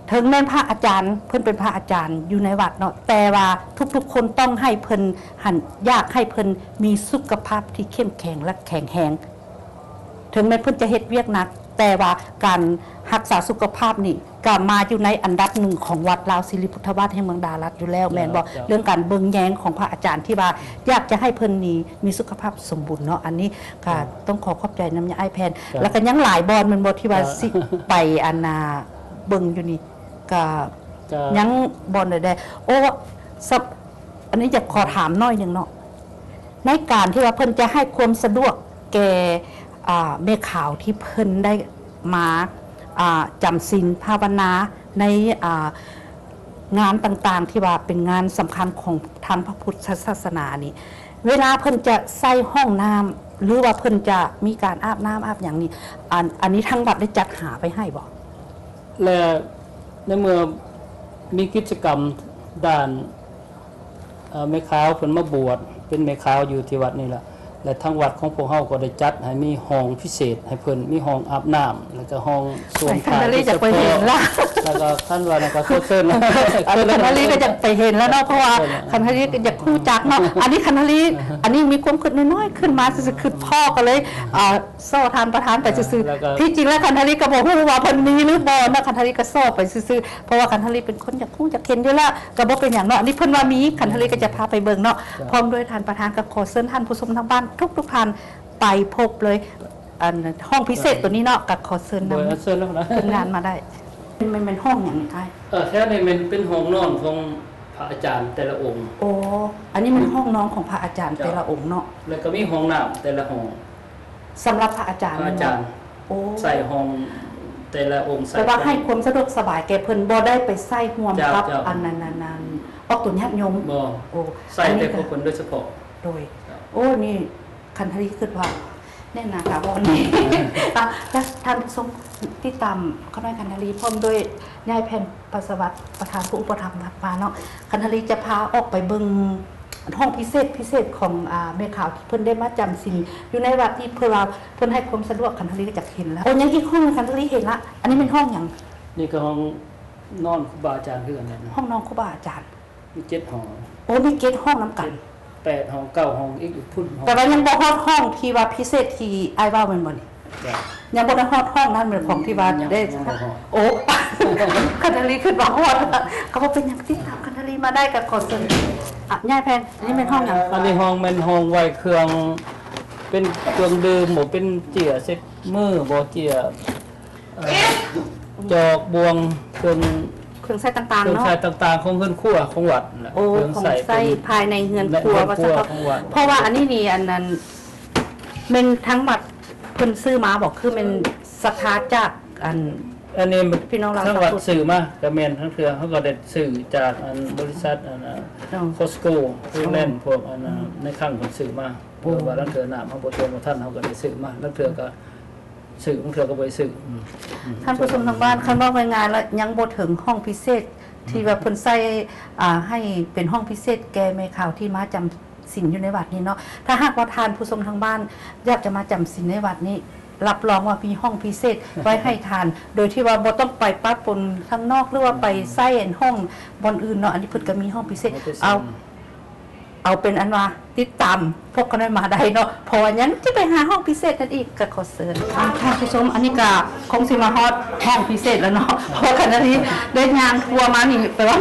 ເຖິງແມ່ນພະອາຈານ ເພິ່ນເປັນພະອາຈານຢູ່ໃນວັດເນາະ ແຕ່ວ່າທຸກໆຄົນຕ້ອງໃຫ້ເພິ່ນຫັ້ນ ຢາກໃຫ້ເພິ່ນມີສຸຂະພາບທີ່ເຂັ້ມແຂງ ແລະ ແຂງແຮງ. ເຖິງແມ່ນເພິ່ນຈະເຮັດວຽກໜັກ ແຕ່ວ່າການຮັກສາສຸຂະພາບນີ້ ກໍມາຢູ່ໃນອັນດັບໜຶ່ງຂອງວັດລາວສິລິພຸດທະວາດແຫ່ງເມືອງດາລັດຢູ່ແລ້ວ ແມ່ນບໍ່? ເຈົ້າ ເລື່ອງການເບິ່ງແຍງຂອງພະອາຈານທີ່ວ່າຢາກຈະໃຫ້ເພິ່ນນີ້ມີສຸຂະພາບສົມບູນເນາະ ອັນນີ້ກໍ ເຈົ້າ ຕ້ອງຂໍຂອບໃຈນຳຍາອ້າຍແພນ ເຈົ້າ ແລ້ວກໍຍັງຫຼາຍບ່ອນແມ່ນບໍ່ ທີ່ວ່າ ເຈົ້າ ຊິໄປອັນນ່າເບິ່ງຢູ່ນີ້ ກໍ ເຈົ້າ ຍັງບ່ອນໃດແດ່? ໂອ້ ສະ ອັນນີ້ຢາກຂໍຖາມໜ້ອຍໜຶ່ງເນາະ ໃນການທີ່ວ່າເພິ່ນຈະໃຫ້ຄວາມສະດວກແກ່ ອ່າ ແມ່ຂາວທີ່ເພິ່ນໄດ້ມາ ອ່າ ຈຳສິນພາວະນາໃນ ອ່າ ງານຕ່າງໆ ທີ່ວ່າເປັນງານສຳຄັນຂອງທາງພະພຸດທະສາສະໜານີ້ ເວລາເພິ່ນຈະໃຊ້ຫ້ອງນ້ຳ ຫຼືວ່າເພິ່ນຈະມີການອາບນ້ຳອາບຫຍັງນີ້ ອັນ ອັນນີ້ທາງວັດໄດ້ຈັດຫາໄວ້ໃຫ້ບໍ່? ແລະ ໃນເມື່ອມີກິດຈະກຳດ້ານ ເອີ ແມ່ຂາວເພິ່ນມາບວດເປັນແມ່ຂາວຢູ່ທີ່ວັດນີ້ລະ ແລະ ທາງວັດຂອງພວກເຮົາກໍໄດ້ຈັດໃຫ້ມີຫ້ອງພິເສດໃຫ້ເພິ່ນ ມີຫ້ອງອາບນ້ຳ ແລ້ວກໍຫ້ອງ ສ່ວນ ຄັນທະລີຢາກໄປເຫັນລະ ແລ້ວກໍຄັນວ່ານັ້ນກໍຂໍເຊີນ ຄັນທະລີກໍຢາກໄປເຫັນລະເນາະ ເພາະວ່າຄັນທະລີກໍຢາກຮູ້ຈັກເນາະ ອັນນີ້ຄັນທະລີ ອັນນີ້ມີຄວາມຄິດນ້ອຍໆຂຶ້ນມາຊື່ໆ ຄິດພໍ້ກໍເລີຍ ອ່າ ສໍ້ທ່ານປະທານໄປຊື່ໆ ທີ່ຈິງແລ້ວຄັນທະລີກໍບໍ່ຮູ້ວ່າເພິ່ນມີຫຼືບໍ່ເນາະ ຄັນທະລີກໍສໍ້ໄປຊື່ໆ ເພາະວ່າຄັນທະລີເປັນຄົນຢາກຮູ້ຢາກເຫັນຢູ່ແລ້ວ ກໍບໍ່ເປັນຫຍັງເນາະ ອັນນີ້ເພິ່ນວ່າມີ ຄັນທະລີກໍຈະພາໄປເບິ່ງເນາະ ເຈົ້າ ພ້ອມດ້ວຍທ່ານປະທານ ກໍຂໍເຊີນທ່ານຜູ້ຊົມທາງບ້ານທຸກໆທ່ານໄປພົບເລີຍ ອັນຫ້ອງພິເສດໂຕນີ້ເນາະ ກໍຂໍເຊີນນຳ ໂດຍ ເຊີນແລ້ວນະ ທີມງານມາໄດ້ ແມ່ນ ແມ່ນ ແມ່ນຫ້ອງຫຍັງນີ້ອ້າຍ? ເອີ ແຖວນີ້ແມ່ນເປັນຫ້ອງນອນຂອງພະອາຈານແຕ່ລະອົງ. ໂອ້ ອັນນີ້ແມ່ນຫ້ອງນອນຂອງພະອາຈານແຕ່ລະອົງເນາະ ແລ້ວກໍມີຫ້ອງນ້ຳແຕ່ລະຫ້ອງ ສຳລັບພະອາຈານ ພະອາຈານ ໂອ້ ໃສ່ຫ້ອງແຕ່ລະອົງ ໃສ່ ແປວ່າໃຫ້ຄວາມສະດວກສະບາຍແກ່ເພິ່ນ ບໍ່ໄດ້ໄປໃຊ້ຮ່ວມກັບ ເຈົ້າ ເຈົ້າ ອັນນັ້ນ ອັນນັ້ນ ອອກຕົນຍາດໂຍມ ບໍ່ ໂອ້ ໃສ່ແຕ່ພວກເພິ່ນໂດຍສະເພາະ ໂດຍ ເຈົ້າ ໂອ້ ນີ້ ຄັນທະລີຄິດວ່າແໜ້ນໜາກາວອນນີ້ ອ່ະ ແລ້ວທ່ານຜູ້ຊົມຕິດຕາມຂ້ານ້ອຍຄັນທະລີ ພ້ອມດ້ວຍຍາຍແຜ່ນປາສະຫວັດ ປະທານຜູ້ອຸປະຖຳວັດມາເນາະ ຄັນທະລີຈະພາອອກໄປເບິ່ງຫ້ອງພິເສດ ພິເສດຂອງ ອ່າ ແມ່ຂາວທີ່ເພິ່ນໄດ້ມາຈຳສິນຢູ່ໃນວັດນີ້ ເພື່ອວ່າເພິ່ນໃຫ້ຄວາມສະດວກ ຄັນທະລີກໍຢາກເຫັນລະ ໂອ້ ຍັງອີກຫ້ອງໜຶ່ງຄັນທະລີເຫັນລະ ອັນນີ້ແມ່ນຫ້ອງຫຍັງ? ນີ້ກໍຫ້ອງນອນຄູບາອາຈານຄືກັນແຫຼະ ຫ້ອງນອນຄູບາອາຈານ. ມີເຈັດຫ້ອງ ໂອ້ ມີເຈັດຫ້ອງນຳກັນ ເຈັດ ແປດຫ້ອງ ເກົ້າຫ້ອງ ອີກພຸ້ນຫ້ອງ ແຕ່ວ່າຍັງບໍ່ຮອດຫ້ອງທີ່ວ່າພິເສດທີ່ອ້າຍເວົ້າແມ່ນບໍ່ນີ້? ເຈົ້າ ຍັງບໍ່ໄດ້ຮອດຫ້ອງນັ້ນແມ່ນຂອງທີ່ວ່າ ຍັງ ໄດ້ ຍັງບໍ່ຮອດ ໂອ້ ຄັນທະລີຄິດວ່າຮອດ ກໍບໍ່ເປັນຫຍັງ ຕິດຕາມຄັນທະລີມາໄດ້ ກໍຂໍເຊີນ ອ່ະ ຍາຍແພນ ອັນນີ້ແມ່ນຫ້ອງຫຍັງ? ອັນນີ້ຫ້ອງ ແມ່ນຫ້ອງໄວ້ເຄື່ອງ ເປັນເຄື່ອງດື່ມບໍ ເປັນເຈ້ຍເຊັດມືບໍ ເຈ້ຍ ເອີ ຈອກ ບ່ວງ ເຄື່ອງ ເຄື່ອງໃຊ້ຕ່າງໆ ເຄື່ອງໃຊ້ ເນາະ ຕ່າງໆຂອງເຮືອນຄົວຂອງວັດແຫຼະ ໂອ້ ເຄື່ອງໃຊ້ ຂອງໃຊ້ພາຍໃນເຮືອນຄົວ ເຮືອນຄົວ ວ່າຊັ້ນເຖາະ ຂອງວັດ ເພາະວ່າອັນນີ້ນີ້ ອັນນັ້ນ ແມ່ນທາງວັດເພິ່ນຊື້ມາບໍ ຄືແມ່ນສັດທາຈາກ ອັນ ອັນນີ້ ພີ່ນ້ອງລາວ ທາງວັດຊື້ມາກໍແມ່ນ ລາງເທື່ອເຮົາກໍໄດ້ຊື້ຈາກອັນບໍລິສັດອັນ ເອີ Costco ພວກແລນ ພວກອັນ ເອີ ໃນຄັງເພິ່ນຊື້ມາ ເພາະວ່າລາງເທື່ອນ້ຳເຮົາບໍ່ຕົງບໍ່ທັນ ເຮົາກໍໄດ້ຊື້ມາ ລາງເທື່ອກໍຊື້ ລາງເທື່ອກໍບໍ່ໄດ້ຊື້. ອືມ ອືມ ທ່ານຜູ້ຊົມທາງບ້ານ ຄັນເວົ້າງ່າຍໆແລ້ວ ຍັງບໍ່ເຖິງຫ້ອງພິເສດ ອືມ ທີ່ວ່າເພິ່ນໃສ່ ອ່າ ໃຫ້ເປັນຫ້ອງພິເສດແກ່ແມ່ຂາວທີ່ມາຈຳ ສິນຢູ່ໃນວັດນີ້ເນາະ. ຖ້າຫາກວ່າທ່ານຜູ້ຊົມທາງບ້ານຢາກຈະມາຈຳສິນໃນວັດນີ້ ຮັບຮອງວ່າມີຫ້ອງພິເສດໄວ້ໃຫ້ທ່ານ ໂດຍທີ່ວ່າບໍ່ຕ້ອງໄປປະປົນທາງນອກ ຫຼືວ່າໄປໃຊ້ອັນຫ້ອງບ່ອນອື່ນເນາະ. ອັນນີ້ເພິ່ນກໍມີຫ້ອງພິເສດ. ເອົາ ເອົາເປັນອັນວ່າຕິດຕາມພວກຂ້ານ້ອຍມາໄດ້ເນາະ ເພາະວ່າຍັງຈະໄປຫາຫ້ອງພິເສດນັ້ນອີກ. ກໍຂໍເຊີນ ອ່າ ທ່ານຜູ້ຊົມ ອັນນີ້ກໍຄົງຊິມາຮອດຫ້ອງພິເສດແລ້ວເນາະ ເພາະວ່າຂະນະທີ່ໄດ້ຍ່າງທົ່ວມານີ້ ແປວ່າ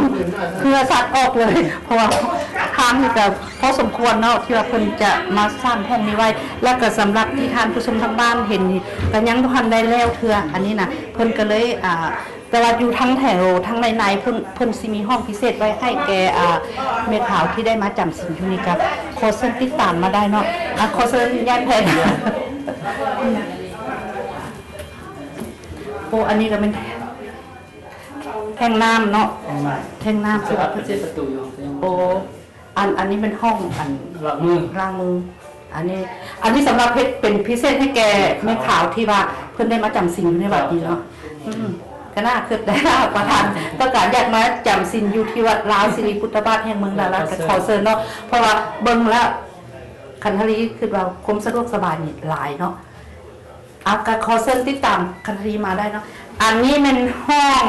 ເຫື່ອສັດອອກເລີຍ ເພາະວ່າທາງນີ້ກໍພໍສົມຄວນເນາະ ທີ່ວ່າເພິ່ນຈະມາສ້າງຫ້ອງນີ້ໄວ້. ແລ້ວກໍສຳລັບທີ່ທ່ານຜູ້ຊົມທາງບ້ານເຫັນນີ້ ກໍຍັງບໍ່ທັນໄດ້ແລ້ວເທື່ອ. ອັນນີ້ນະ ເພິ່ນກໍເລີຍ ອ່າ ແຕ່ວ່າຢູ່ທາງແຖວທາງໃນໆ ເພິ່ນ ເພິ່ນຊິມີຫ້ອງພິເສດໄວ້ໃຫ້ແກ່ ອ່າ ແມ່ຂາວທີ່ໄດ້ມາຈຳສິນຢູ່ນີ້ ກໍຂໍເຊີນຕິດຕາມມາໄດ້ເນາະ. ອ່າ ຂໍເຊີນຍ້າຍແຜ່ນ ໂອ້ ອັນນີ້ກໍແມ່ນແທ່ງນ້ຳເນາະ ແທ່ງນ້ຳ ແທ່ງນ້ຳ ສະອາດ ເພິ່ນຊິ ປະຕູຢູ່ ໂອ້ ອັນ ອັນນີ້ແມ່ນຫ້ອງອັນລ້າງມື ລ້າງມື. ອັນນີ້ ອັນນີ້ສຳລັບເຮັດເປັນພິເສດໃຫ້ແກ່ແມ່ຂາວທີ່ວ່າເພິ່ນໄດ້ມາຈຳສິນຢູ່ໃນວັດນີ້ເນາະ. ອືມ ກໍໜ້າຄິດໄດ້ວ່າປະທານຕ້ອງການຢາກມາຈຳສິນຢູ່ທີ່ວັດລາວສິລິພຸດທະບາດແຫ່ງເມືອງດາລາດ ກໍຂໍເຊີນເນາະ ເພາະວ່າເບິ່ງແລ້ວ ຄັນທະລີຄິດວ່າຄວາມສະດວກສະບາຍນີ້ຫຼາຍເນາະ. ເອົາ ກໍຂໍເຊີນຕິດຕາມຄັນທະລີມາໄດ້ເນາະ. ອັນນີ້ແມ່ນຫ້ອງ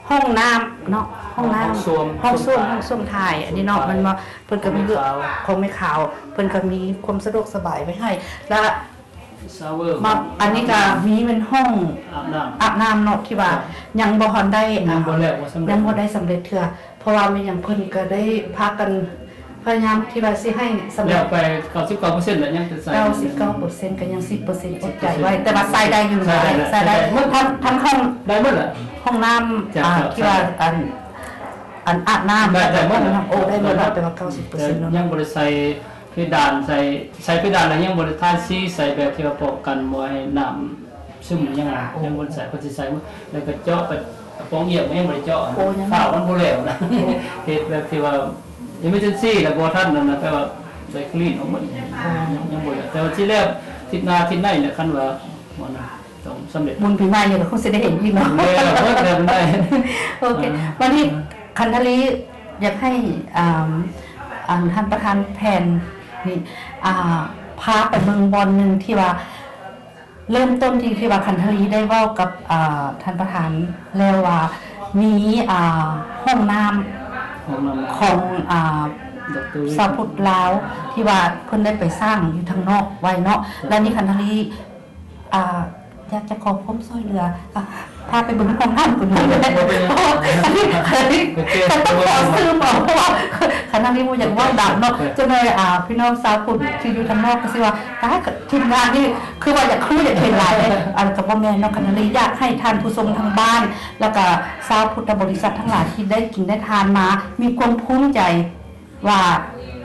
ຫ້ອງນ້ຳເນາະ ຫ້ອງນ້ຳ ຫ້ອງ ຫ້ອງ ຫ້ອງ ຫ້ອງ ຫ້ອງ ຫ້ອງ ຫ້ອງຖ່າຍ ອັນນີ້ເນາະ ແມ່ນບໍ່? ເພິ່ນກໍມີ ຂອງແມ່ຂາວ ຂອງແມ່ຂາວ ເພິ່ນກໍມີຄວາມສະດວກສະບາຍໄວ້ໃຫ້ ແລະ ຊາວເວີ ມາ ອັນນີ້ກໍມີແມ່ນຫ້ອງອາບນ້ຳ ອາບນ້ຳເນາະ ທີ່ວ່າ ຍັງບໍ່ທັນໄດ້ ຍັງບໍ່ແລ້ວ ອ່າ ບໍ່ສຳເລັດ ຍັງບໍ່ໄດ້ສຳເລັດເທື່ອ ເພາະວ່າແມ່ນຫຍັງ ເພິ່ນກໍໄດ້ພາກັນພະຍາຍາມທີ່ວ່າຊິໃຫ້ສຳເລັດ ແລ້ວໄປເກົ້າສິບເກົ້າເປີເຊັນແລ້ວ ຍັງຈະໃສ່ ເກົ້າສິບເກົ້າເປີເຊັນ ກໍຍັງສິບເປີເຊັນອົດໃຈໄວ້ ແຕ່ວ່າໃສ່ໄດ້ຢູ່ ໃສ່ໄດ້ ໃສ່ໄດ້ ໃສ່ໄດ້ ທັງ ທັງຫ້ອງ ໄດ້ໝົດແຫຼະ ຫ້ອງນ້ຳ ເຈົ້າ ອ່າ ເຈົ້າ ທີ່ວ່າ ອັນ ອັນອາບນ້ຳ ໄດ້ ໄດ້ໝົດແຫຼະ ໂອ້ ໄດ້ໝົດແລ້ວ ແຕ່ວ່າເກົ້າສິບເປີເຊັນເນາະ ຍັງບໍ່ໄດ້ໃສ່ ເພດານ ໃສ່ ໃສ່ເພດານແລ້ວຍັງບໍ່ໄດ້ທາສີ ໃສ່ແບບທີ່ວ່າປ້ອງກັນບໍ່ໃຫ້ນ້ຳຊຶມຫຍັງ ຍັງບໍ່ໄດ້ໃສ່ ເພິ່ນຊິໃສ່ໝົດ ແລ້ວກໍເຈາະກະ ກະປ໋ອງອຽມກໍຍັງບໍ່ໄດ້ເຈາະ ໂອ້ ຍັງ ຟ້າວມັນບໍ່ແລ້ວນະ ໂອ້ ເຮັດແບບທີ່ວ່າ emergency ແລ້ວບໍ່ທັນນັ້ນນະ ແປວ່າໄດ້ clean ອອກໝົດ ຍັງ ຍັງບໍ່ແລ້ວ ແຕ່ວ່າຊິແລ້ວອາທິດໜ້າອາທິດໃນແຫຼະ ຄັນວ່າ ບໍ່ນະ ຕ້ອງສຳເລັດ ບຸນປີໃໝ່ນີ້ກໍຄົງຊິໄດ້ເຫັນອີກເນາະ ແລ້ວເບິດແລ້ວ ໂອເຄ ອ່າ ບັດນີ້ ຄັນທະລີຢາກໃຫ້ ອ່າ ອັນ ທ່ານປະທານແຜ່ນນີ້ ອ່າ ພາໄປເບິ່ງບ່ອນໜຶ່ງທີ່ວ່າ ເລີ່ມຕົ້ນທີ່ ທີ່ວ່າຄັນທະລີໄດ້ເວົ້າກັບ ອ່າ ທ່ານປະທານແລ້ວວ່າ ມີ ອ່າ ຫ້ອງນ້ຳ ຫ້ອງນ້ຳຂອງ ອ່າ ຊາວພຸດລາວ ທີ່ວ່າເພິ່ນໄດ້ໄປສ້າງຢູ່ທາງນອກໄວ້ເນາະ ແລ້ວນີ້ຄັນທະລີ ອ່າ ຢາກຈະຂໍຄວາມຊ່ວຍເຫຼືອ ອ່າ ພາໄປເບິ່ງຫ້ອງນ້ຳຕົວນີ້ເລີຍ ເພາະວ່າຄັນ ຄັນຕ້ອງຂໍຊືມເອົາ ເພາະວ່າຄັນທະລີບໍ່ຢາກເວົ້າດັງເນາະ ຈັກໜ້ອຍ ອ່າ ພີ່ນ້ອງຊາວພຸດທີ່ຢູ່ທາງນອກກໍຊິວ່າ ຕາຍ ທີມງານນີ້ຄືວ່າຢາກຮູ້ຢາກເຫັນຫຼາຍເດ້ ອັນ ກໍບໍ່ແມ່ນເນາະ ຄັນທະລີຢາກໃຫ້ທ່ານຜູ້ຊົມທາງບ້ານ ແລ້ວກໍຊາວພຸດທະບໍລິສັດທັງຫຼາຍທີ່ໄດ້ກິນໄດ້ທານມາ ມີຄວາມພູມໃຈ ວ່າ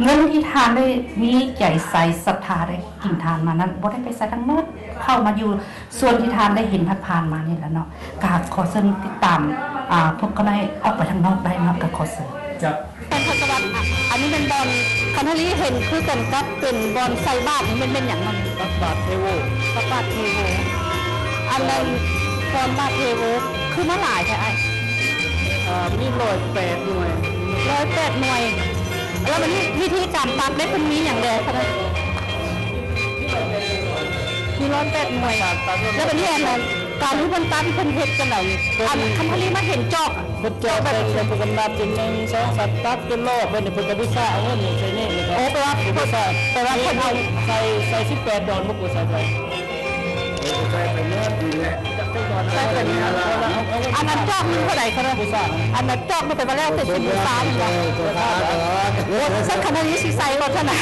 ເງິນທີ່ທ່ານໄດ້ມີໃຈໃສສັດທາໄດ້ກິນທານມານັ້ນ ບໍ່ໄດ້ໄປໃສທັງໝົດ ເຂົ້າມາຢູ່ສ່ວນທີ່ທ່ານໄດ້ເຫັນຜ່ານໆມານີ້ແຫຼະເນາະ ກໍຂໍເຊີນຕິດຕາມ ອ່າ ພວກຂ້ານ້ອຍອອກໄປທາງນອກໄດ້ເນາະ ກໍຂໍເຊີນ. ເຈົ້າ ທ່ານທະສະຫວັດ ອັນນີ້ແມ່ນບ່ອນ ຄັນທະລີເຫັນຄືກັນກັບເປັນບ່ອນໃສ່ບາດນີ້ ແມ່ນ ແມ່ນຫຍັງມັນ? ຕັກບາດເທໂວ ຕັກບາດເທໂວ ອັນນັ້ນ ກ່ອນບາດເທໂວ ຄືມາຫຼາຍແທ້ອ້າຍ? ອ່າ ມີຮ້ອຍແປດໜ່ວຍ ຮ້ອຍແປດໜ່ວຍ ແລ້ວບັດນີ້ວິທີການຕັກເດ້ ເພິ່ນມີຫຍັງແດ່ຄະນະ? ມີຮ້ອຍແປດໜ່ວຍ ແລ້ວບັດນີ້ອັນນັ້ນ ການທີ່ເພິ່ນຕັກ ເພິ່ນເຮັດຈັ່ງໃດນີ້? ອັນຄັນທະລີມາເຫັນຈອກ ເພິ່ນຈອກ ແບບ ໃສ່ ໃສ່ ເພິ່ນກໍນັບ ໜຶ່ງ ສອງ ສາມ ຕັກຈົນຮອບ ບັດນີ້ເພິ່ນກໍບູຊາ ເອົາເງິນໃສ່ນີ້ ແລ້ວກໍ ໂອ້ ແປວ່າ ເພິ່ນ ບູຊາ ແປວ່າເພິ່ນ ໃສ່ ໃສ່ສິບແປດດອນ ບໍ່ກວດໃສ່ໄປ. ໃສ່ໄປເໝິດນີ້ແຫຼະ ໃສ່ໄປເໝິດ ອັນນັ້ນຈອກໜຶ່ງເທົ່າໃດຄະນະ? ອັນນັ້ນຈອກໜຶ່ງ ແປວ່າແລ້ວແຕ່ຊິບູຊາແມ່ນບໍ່? ໂອ້ ສັກຂະນາດນີ້ຊິໃສ່ບໍ່ຊັ້ນນະ?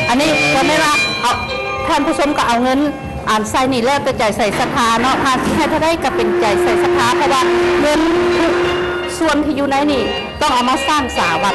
ອັນນີ້ກໍແມ່ນວ່າ ເອົາ ທ່ານຜູ້ຊົມກໍເອົາເງິນ ອັນໃສ່ນີ້ແລ້ວແຕ່ໃຈໃສ່ສັດທາເນາະ ຖ້າຊິໃຫ້ເທົ່າໃດກໍເປັນໃຈໃສ່ສັດທາ ເພາະວ່າເງິນທຸກສ່ວນທີ່ຢູ່ໃນນີ້ ຕ້ອງເອົາມາສ້າງສາວັດ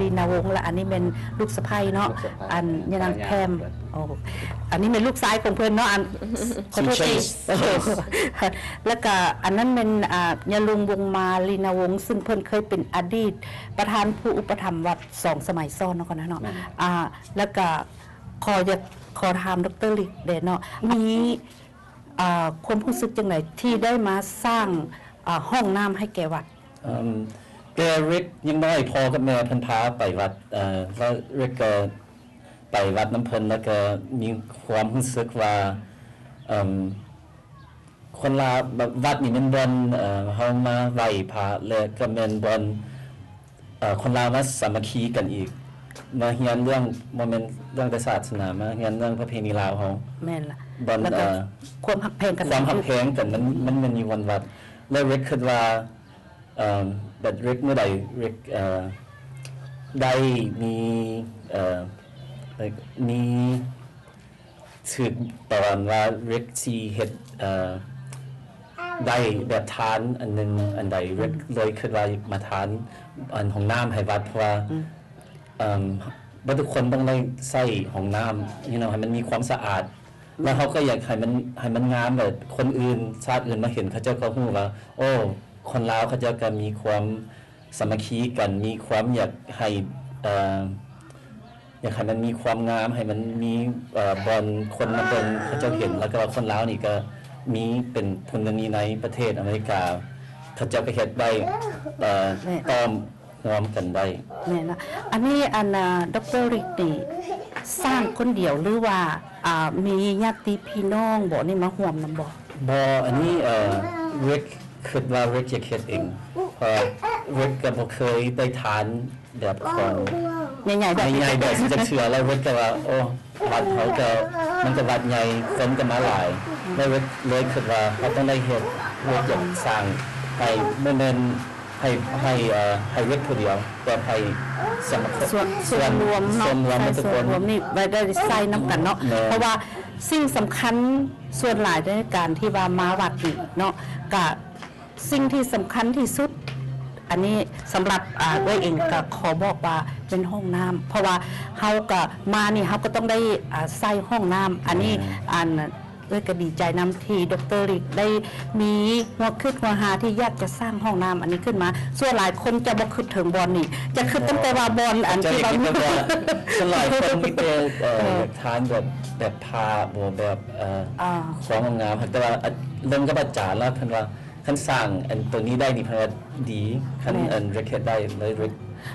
ລີນາວົງ ແລະ ອັນນີ້ແມ່ນລູກສະໃພ້ເນາະ ລູກສະໃພ້ ອັນຍານາງແພມ ພັນລະຍາຂອງເພິ່ນ ໂອ້ ອັນນີ້ແມ່ນລູກຊາຍຂອງເພິ່ນເນາະ ອັນ ຂໍໂທດທີ ຊື່ເຈມ ແລ້ວກະອັນນັ້ນແມ່ນ ອ່າ ຍາລຸງວົງມາລີນາວົງ ຊຶ່ງເພິ່ນເຄີຍເປັນອະດີດປະທານຜູ້ອຸປະຖຳວັດສອງສະໄໝຊ້ອນເນາະ ເນາະ ແມ່ນ ອ່າ ແລ້ວກະຂໍຢາກ ຂໍຖາມ ດຣ. ລິກ ແດ່ເນາະ ມີ ອ່າ ຄວາມຮູ້ສຶກຈັ່ງໃດທີ່ໄດ້ມາສ້າງ ອ່າ ຫ້ອງນ້ຳໃຫ້ແກ່ວັດ? ເອີ່ມ ແຕ່ເລັກຍັງນ້ອຍ ພໍ່ກັບແມ່ເພິ່ນພາໄປວັດ ເອີ່ ແລ້ວເລັກກໍໄປວັດນຳເພິ່ນ ແລ້ວກໍມີຄວາມຮູ້ສຶກວ່າ ເອີ່ມ ຄົນລາວ ແບບ ວັດນີ້ແມ່ນບ່ອນ ເອີ່ ເຮົາມາໄຫວ້ພະ ແລະ ກໍແມ່ນບ່ອນ ເອີ່ ຄົນລາວມາສາມັກຄີກັນອີກ ມາຮຽນເລື່ອງ ບໍ່ແມ່ນເລື່ອງແຕ່ສາສະໜາ ມາຮຽນເລື່ອງປະເພນີລາວເຮົາ ແມ່ນລະ ບ່ອນ ແລ້ວກໍ ເອີ່ ຄວາມຮັກແພງກັນ ຄວາມຮັກແພງກັນ ມັນ ມັນ ມັນຢູ່ບ່ອນວັດ ແລ້ວເລັກຄິດວ່າ ເອີ່ ແບບເລັກມື້ໃດເລັກ ເອີ່ ໄດ້ມີ ເອີ່ ມີ ຖືກຕອນວ່າເລັກຊິເຮັດ ເອີ່ ໄດ້ແບບທານອັນໜຶ່ງອັນໃດ ເລັກເລີຍຄິດວ່າມາທານອັນຫ້ອງນ້ຳໃຫ້ວັດ ເພາະວ່າ ອືມ ເອີ່ມ ເບິດທຸກຄົນຕ້ອງໄດ້ໃຊ້ຫ້ອງນ້ຳ you know ໃຫ້ມັນມີຄວາມສະອາດ ແລ້ວເຮົາກໍຢາກໃຫ້ມັນ ໃຫ້ມັນງາມ ແບບຄົນອື່ນ ຊາດອື່ນມາເຫັນ ເຂົາເຈົ້າກໍຮູ້ວ່າ ໂອ້ ຄົນລາວເຂົາເຈົ້າກໍມີຄວາມ ສາມັກຄີກັນ ມີຄວາມຢາກໃຫ້ ເອີ່ ຢາກໃຫ້ມັນມີຄວາມງາມ ໃຫ້ມັນມີ ເອີ່ ບ່ອນຄົນມາເບິ່ງ ເຂົາເຈົ້າເຫັນ ແລ້ວກໍວ່າຄົນລາວນີ້ກໍມີເປັນຜູ້ໜຶ່ງຢູ່ໃນປະເທດອາເມລິກາ ເຂົາເຈົ້າກໍເຮັດໄດ້ ເອີ່ ແມ່ນ ຕ້ອມຮວມກັນໄດ້. ແມ່ນລະ ອັນນີ້ ອັນ ອາ ດຣ. ລິກນີ້ສ້າງຄົນດຽວ ຫຼືວ່າ ອາ ມີຍາດຕິພີ່ນ້ອງບໍ ນີ້ມາຮ່ວມນຳບໍ? ບໍ່ ອັນນີ້ ເອີ່ ເລັກຄິດວ່າເລັກຢາກເຮັດເອງ ເພາະວ່າເລັກກໍບໍ່ເຄີຍໄດ້ທານແບບຂອງໃຫຍ່ໆ ແບບ ໃຫຍ່ໆແບບນີ້ຈັກເທື່ອ ແລ້ວເລັກກໍວ່າ ໂອ້ ວັດເຮົາກໍ ມັນກໍວັດໃຫຍ່ ຄົນກໍມາຫຼາຍ ແລ້ວເລັກເລີຍຄິດວ່າເຮົາຕ້ອງໄດ້ເຮັດ ເລັກຢາກສ້າງໃຫ້ ບໍ່ແມ່ນ ໃຫ້ ໃຫ້ ເອີ່ ໃຫ້ເລັກຜູ້ດຽວ ແຕ່ໃຫ້ສະມາຄົມ ສ່ວນ ສ່ວນລວມເນາະ ສ່ວນລວມ ໃສ່ສ່ວນລວມນີ້ໄວ້ໄດ້ໃຊ້ນຳກັນເນາະ ແມ່ນ ເພາະວ່າສິ່ງສຳຄັນສ່ວນຫຼາຍໃນການທີ່ວ່າມາວັດນີ້ເນາະ ກະສິ່ງທີ່ສຳຄັນທີ່ສຸດ ອັນນີ້ສຳລັບ ອາ ເອື້ອຍເອງກະຂໍບອກວ່າເປັນຫ້ອງນ້ຳ ເພາະວ່າເຮົາກະມານີ້ ເຮົາກໍຕ້ອງໄດ້ ອາ ໃຊ້ຫ້ອງນ້ຳ ອັນນີ້ ແມ່ນ ອັນ ເອື້ອຍກໍດີໃຈນຳທີ່ ດຣ. ລິກ ໄດ້ມີຫົວຄິດຫົວຫາທີ່ຢາກຈະສ້າງຫ້ອງນ້ຳອັນນີ້ຂຶ້ນມາ ສ່ວນຫຼາຍຄົນຈະບໍ່ຄິດເຖິງບ່ອນນີ້ ຈະຄິດຕັ້ງແຕ່ວ່າບ່ອນອັນທີ່ວ່າ ສ່ວນຫຼາຍຄົນມີແຕ່ ເອີ່ ເອີ່ ຢາກທານແບບ ແບບພາບ ແບບ ເອີ່ ອາ ຄວາມງາມ ແຕ່ວ່າ ອາ ລົມກັບອາຈານແລ້ວ ເພິ່ນວ່າຄັນສ້າງອັນໂຕນີ້ໄດ້ນີ້ ເພິ່ນວ່າດີ ຄັນ ແມ່ນ ອັນເລັກເຮັດໄດ້ເລີຍ ເລັກ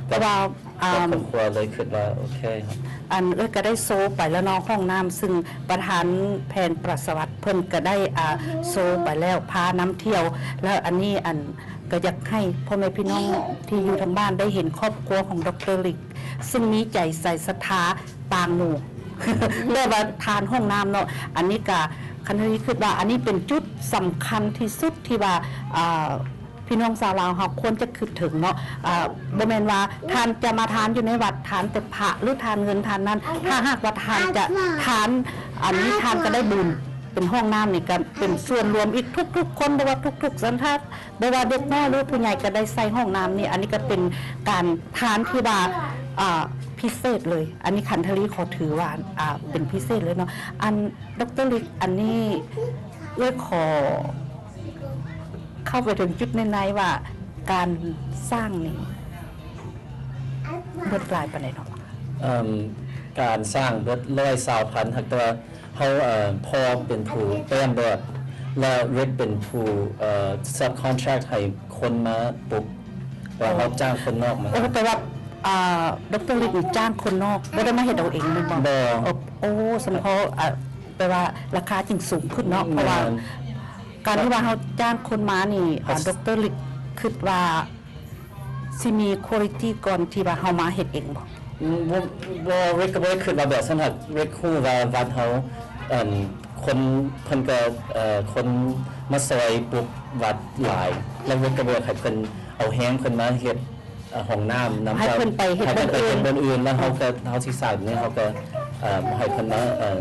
ເພາະວ່າ ຄອບຄົວເລີຍຄິດວ່າໂອເຄ ອັນເອື້ອຍກໍໄດ້ໂຊໄປແລ້ວເນາະ ຫ້ອງນ້ຳ ຊຶ່ງປະທານແຜນປະຊາວັດເພິ່ນກໍໄດ້ ອາ ໂຊໄປແລ້ວ ພານຳທ່ຽວ ແລ້ວອັນນີ້ ອັນ ກໍຢາກໃຫ້ພໍ່ແມ່ພີ່ນ້ອງທີ່ຢູ່ທາງບ້ານໄດ້ເຫັນຄອບຄົວຂອງ ດຣ. ລິກ ຊຶ່ງມີໃຈໃສສັດທາຕ່າງໝູ່ ແບບວ່າທານຫ້ອງນ້ຳເນາະ ອັນນີ້ກໍ ຄັນເຮົາຄິດວ່າ ອັນນີ້ເປັນຈຸດສຳຄັນທີ່ສຸດທີ່ວ່າ ອາ ພີ່ນ້ອງຊາວລາວເຮົາຄວນຈະຄິດເຖິງເນາະ ອາ ບໍ່ແມ່ນວ່າທ່ານຈະມາທານຢູ່ໃນວັດ ທານແຕ່ພະ ຫຼື ທານເງິນທານນັ້ນ ຖ້າຫາກວ່າທ່ານຈະທານ ອັນນີ້ທ່ານກໍໄດ້ບຸນ ເປັນຫ້ອງນ້ຳນີ້ກໍເປັນສ່ວນລວມອີກ ທຸກໆຄົນ ບໍ່ວ່າທຸກໆສັນຊາດ ບໍ່ວ່າເດັກນ້ອຍ ຫຼື ຜູ້ໃຫຍ່ກໍໄດ້ໃຊ້ຫ້ອງນ້ຳນີ້ ອັນນີ້ກໍເປັນການທານທີ່ວ່າ ອາ ພິເສດເລີຍ ອັນນີ້ຄັນທະລີຂໍຖືວ່າ ອາ ເປັນພິເສດເລີຍເນາະ ອັນ ດຣ. ລິກ ອັນນີ້ເອື້ອຍຂໍ ເຂົ້າໄປເຖິງຈຸດໃນໆວ່າ ການສ້າງນີ້ເບິດຫຼາຍປານໃດເນາະ? ເອີ່ມ ການສ້າງເບິດຮ້ອຍຊາວພັນ ຫາກແຕ່ວ່າເຮົາ ເອີ່ ພໍ່ເປັນຜູ້ແຕ້ມແບບ ແລ້ວເລັກເປັນຜູ້ ເອີ່ subcontract ໃຫ້ຄົນມາປຸກ ແລ້ວເຮົາຈ້າງຄົນນອກມາ. ໂອ້ ແປວ່າ ອາ ດຣ. ລິກນີ້ຈ້າງຄົນນອກ ບໍ່ໄດ້ມາເຮັດເອົາເອງແມ່ນບໍ່? ບໍ່. ໂອ້ ໂອ້ ສຳເພາະ ອາ ແປວ່າລາຄາຈຶ່ງສູງຂຶ້ນເນາະ ເພາະວ່າ ແມ່ນ ການທີ່ວ່າເຮົາຈ້າງຄົນມານີ້ ເຮົາ ອາ ດຣ. ລິກຄິດວ່າຊິມີ quality ກ່ອນທີ່ວ່າເຮົາມາເຮັດເອງບໍ່? ອືມ ບໍ່ ບໍ່ ເລັກກໍບໍ່ໄດ້ຄິດວ່າແບບຊັ້ນ ຫາກເລັກຮູ້ວ່າວັດເຮົາ ອັນ ຄົນເພິ່ນກໍ ເອີ່ ຄົນມາຊ່ອຍປຸກວັດຫຼາຍ ແລ້ວເລັກກໍບໍ່ຢາກໃຫ້ເພິ່ນເອົາແຮງເພິ່ນມາເຮັດ ເອີ່ ຫ້ອງນ້ຳນຳ ໃຫ້ເພິ່ນໄປເຮັດ ໃຫ້ເພິ່ນໄປເຮັດບ່ອນອື່ນ ແລ້ວເຮົາກໍ ເຮົາຊິສ້າງນີ້ ເຮົາກໍ ເອີ່ ໃຫ້ເພິ່ນມາ ເອີ່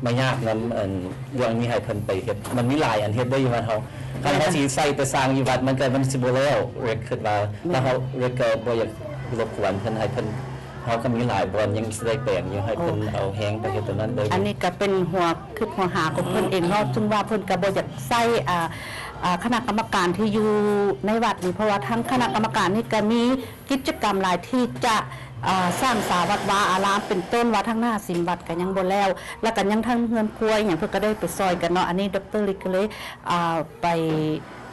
ມາຍາກນຳ ອັນ ເລື່ອງນີ້ໃຫ້ເພິ່ນໄປເຮັດ ມັນມີຫຼາຍອັນເຮັດໄດ້ຢູ່ວັດເຮົາ ຄັນເຮົາຊິໃສ່ໄປສ້າງຢູ່ວັດ ມັນກໍ ມັນຊິບໍ່ແລ້ວ ເລັກຄິດວ່າ ແລ້ວເຮົາ ເລັກກໍບໍ່ຢາກ ລົບກວນເພິ່ນ ໃຫ້ເພິ່ນ ເຮົາກໍມີຫຼາຍບ່ອນຍັງຊິໄດ້ແປງຢູ່ ໃຫ້ເພິ່ນເອົາແຮງໄປເຮັດຕົວນັ້ນເລີຍ. ອັນນີ້ກໍເປັນຫົວຄິດຫົວຫາຂອງເພິ່ນເອງເນາະ ເຊິ່ງວ່າເພິ່ນກໍບໍ່ຢາກໃຊ້ ອ່າ ອ່າ ຄະນະກຳມະການທີ່ຢູ່ໃນວັດນີ້ ເພາະວ່າທາງຄະນະກຳມະການນີ້ກໍມີ ກິດຈະກຳຫຼາຍທີ່ຈະ ເອີ ສ້າງສາວັດວາອາລາມ ເປັນຕົ້ນວ່າທາງໜ້າສິມວັດກໍຍັງບໍ່ແລ້ວ ແລ້ວກໍຍັງທັງເຮືອນຄົວອີ່ຫຍັງ ເພິ່ນກໍໄດ້ໄປຊ່ອຍກັນເນາະ. ອັນນີ້ ດຣ. ລິກ ກໍເລີຍ ເອີ ໄປ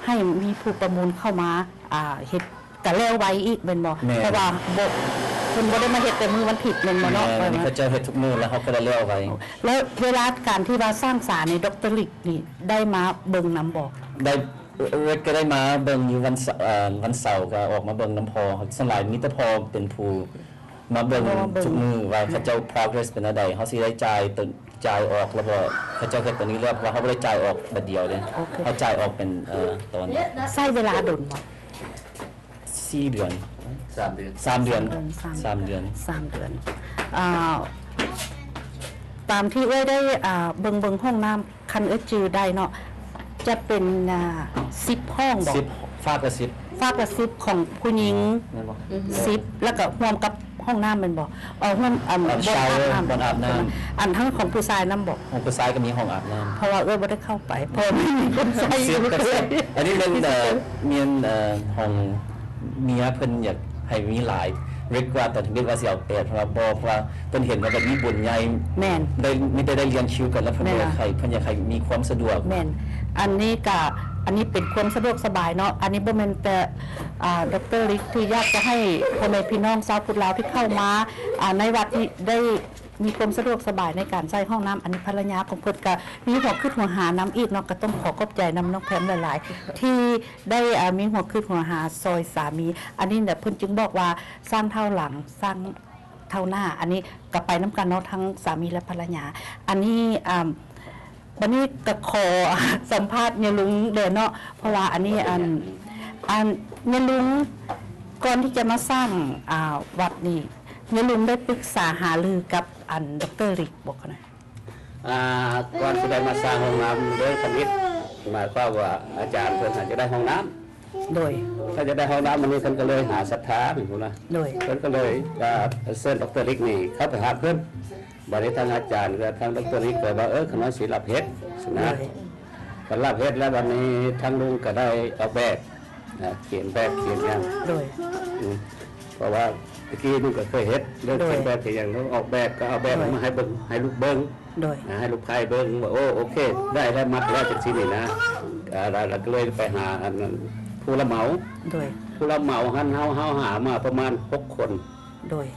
ໃຫ້ມີຜູ້ປະມູນເຂົ້າມາ ເຮັດ ກໍແລ້ວໄວອີກແມ່ນບໍ່? ແມ່ນ ເພາະວ່າບໍ່ ເພິ່ນບໍ່ໄດ້ມາເຮັດແຕ່ມື້ວັນທິດແມ່ນບໍ່ເນາະ? ແມ່ນ ເຂົາເຈົ້າເຮັດທຸກມື້ ແລ້ວເຮົາກໍໄດ້ແລ້ວໄວ. ແລ້ວເວລາການທີ່ວ່າສ້າງສານີ້ ດຣ. ລິກ ນີ້ໄດ້ມາເບິ່ງນຳບໍ່? ໄດ້ ເອີ ກໍໄດ້ມາເບິ່ງຢູ່ວັນເສົາ ເອີ ວັນເສົາກໍອອກມາເບິ່ງນຳພໍ່. ສ່ວນຫຼາຍມີແຕ່ພໍ່ເປັນຜູ້ມາເບິ່ງ ອໍ ເບິ່ງ ທຸກມື້ວ່າເຂົາເຈົ້າ progress ເປັນແນວໃດ ເຮົາຊິໄດ້ຈ່າຍ ຈ່າຍອອກແລ້ວບໍ່ ເຂົາເຈົ້າເຮັດຕົວນີ້ແລ້ວ ເພາະວ່າເຮົາບໍ່ໄດ້ຈ່າຍອອກບາດດຽວເດ້ ໂອເຄ ເຮົາຈ່າຍອອກເປັນ ເອີ ຕອນ. ໃຊ້ເວລາດົນບໍ່? ສີ່ເດືອນ ສາມເດືອນ ສາມເດືອນ ສາມເດືອນ ສາມເດືອນ ສາມເດືອນ ອ່າ ຕາມທີ່ເອື້ອຍໄດ້ ອ່າ ເບິ່ງ ເບິ່ງຫ້ອງນ້ຳ ຄັນເອື້ອຍຈື່ໄດ້ເນາະ ຈະເປັນ ອ່າ ສິບຫ້ອງບໍ? ສິບ ຟາກລະສິບ ຟາກລະສິບຂອງຜູ້ຍິງ ແມ່ນບໍ່? ສິບ ແລ້ວກໍຮ່ວມກັບຫ້ອງນ້ຳແມ່ນບໍ່? ເອີ ຮ່ວມ ອັນ ບ່ອນອາບນ້ຳ ບ່ອນອາບນ້ຳ ອັນທັງຂອງຜູ້ຊາຍນຳບໍ? ຂອງຜູ້ຊາຍກໍມີຫ້ອງອາບນ້ຳ ເພາະວ່າເອື້ອຍບໍ່ໄດ້ເຂົ້າໄປ ເພາະວ່າມັນມີຄົນໃຊ້ຢູ່ເລີຍ. ອັນນີ້ແມ່ນ ເອີ ແມ່ນ ເອີ ຫ້ອງ ເມຍເພິ່ນຢາກໃຫ້ມີຫຼາຍ ເຮັດວ່າ ຕອນເຮັດວ່າຊິເອົາແປດ ເພິ່ນວ່າບໍ່ ເພາະວ່າເພິ່ນເຫັນວ່າແບບມີບຸນໃຫຍ່ ແມ່ນ ໄດ້ ມີແຕ່ໄດ້ລຽນຄິວກັນ ແລ້ວເພິ່ນ ແມ່ນ ບໍ່ຢາກໃຫ້ ເພິ່ນຢາກໃຫ້ມີຄວາມສະດວກ. ແມ່ນ ອັນນີ້ກະ ອັນນີ້ເປັນຄວາມສະດວກສະບາຍເນາະ ອັນນີ້ບໍ່ແມ່ນແຕ່ ອ່າ ດຣ. ລິກ ທີ່ຢາກຈະໃຫ້ພໍ່ແມ່ພີ່ນ້ອງຊາວພຸດລາວທີ່ເຂົ້າມາ ອ່າ ໃນວັດນີ້ໄດ້ ມີຄວາມສະດວກສະບາຍໃນການໃຊ້ຫ້ອງນ້ຳ. ອັນນີ້ພັນລະຍາຂອງເພິ່ນກະມີຫົວຄິດຫົວຫານຳອີກເນາະ ກະຕ້ອງຂໍຂອບໃຈນຳນ້ອງແພມຫຼາຍໆ ທີ່ໄດ້ ອ່າ ມີຫົວຄິດຫົວຫາຊ່ອຍສາມີ. ອັນນີ້ແຫຼະເພິ່ນຈຶ່ງບອກວ່າ ສ້າງເທົ່າຫຼັງ ສ້າງເທົ່າໜ້າ ອັນນີ້ກະໄປນຳກັນເນາະ ທັງສາມີ ແລະ ພັນລະຍາ. ອັນນີ້ ອ່າ ບັດນີ້ກະຂໍສຳພາດຍາລຸງແດ່ເນາະ ເພາະວ່າອັນນີ້ ອັນ ອັນ ຍາລຸງ ກ່ອນທີ່ຈະມາສ້າງ ອ່າ ວັດນີ້ ຍາລຸງໄດ້ປຶກສາຫາລືກັບ ອັນ ດຣ. ລິກ ບໍ່ຄະນະ? ອ່າ ກ່ອນຊິໄດ້ມາສ້າງຫ້ອງນ້ຳໂດຍທຳອິດ ໝາຍຄວາມວ່າອາຈານເພິ່ນຫາກຈະໄດ້ຫ້ອງນ້ຳ ໂດຍ ຖ້າຈະໄດ້ຫ້ອງນ້ຳ ອັນນີ້ເພິ່ນກໍເລີຍຫາສັດທາແມ່ນບໍ່ລະ? ໂດຍ ເພິ່ນກໍເລີຍ ອ່າ ເຊີນ ດຣ. ລິກ ນີ້ເຂົ້າໄປຫາເພິ່ນ. ບັດນີ້ທາງອາຈານກັບທາງ ດຣ. ລິກ ກໍວ່າ ເອີ ຂ້ານ້ອຍຊິຮັບເຮັດ ຊັ້ນນະ ໂດຍ ກໍຮັບເຮັດແລ້ວ ບັດນີ້ທາງລຸງກໍໄດ້ອອກແບບ ອ່າ ຂຽນແບບຂຽນຫຍັງ ໂດຍ ອືມ ເພາະວ່າແຕ່ກີ້ມັນກໍເຄີຍເຮັດ ເລື່ອງ ໂດຍ ຂຽນແບບຂຽນຫຍັງ ແລ້ວອອກແບບ ກໍເອົາແບບ ໂດຍ ມາໃຫ້ເບິ່ງ ໃຫ້ລູກເບິ່ງ ໂດຍ ອ່າ ໃຫ້ລູກໃພ້ເບິ່ງວ່າ ໂອ້ ໂອເຄ ໄດ້ແລ້ວ ມັດແລ້ວ ຈັ່ງຊີ້ນີ້ນະ. ອ່າ ແລ້ວ ແລ້ວກໍເລີຍໄປຫາອັນນັ້ນ ຜູ້ຮັບເໝົາ ໂດຍ ຜູ້ຮັບເໝົາຫັ້ນ ເຮົາ ເຮົາຫາມາປະມານຫົກຄົນ ໂດຍ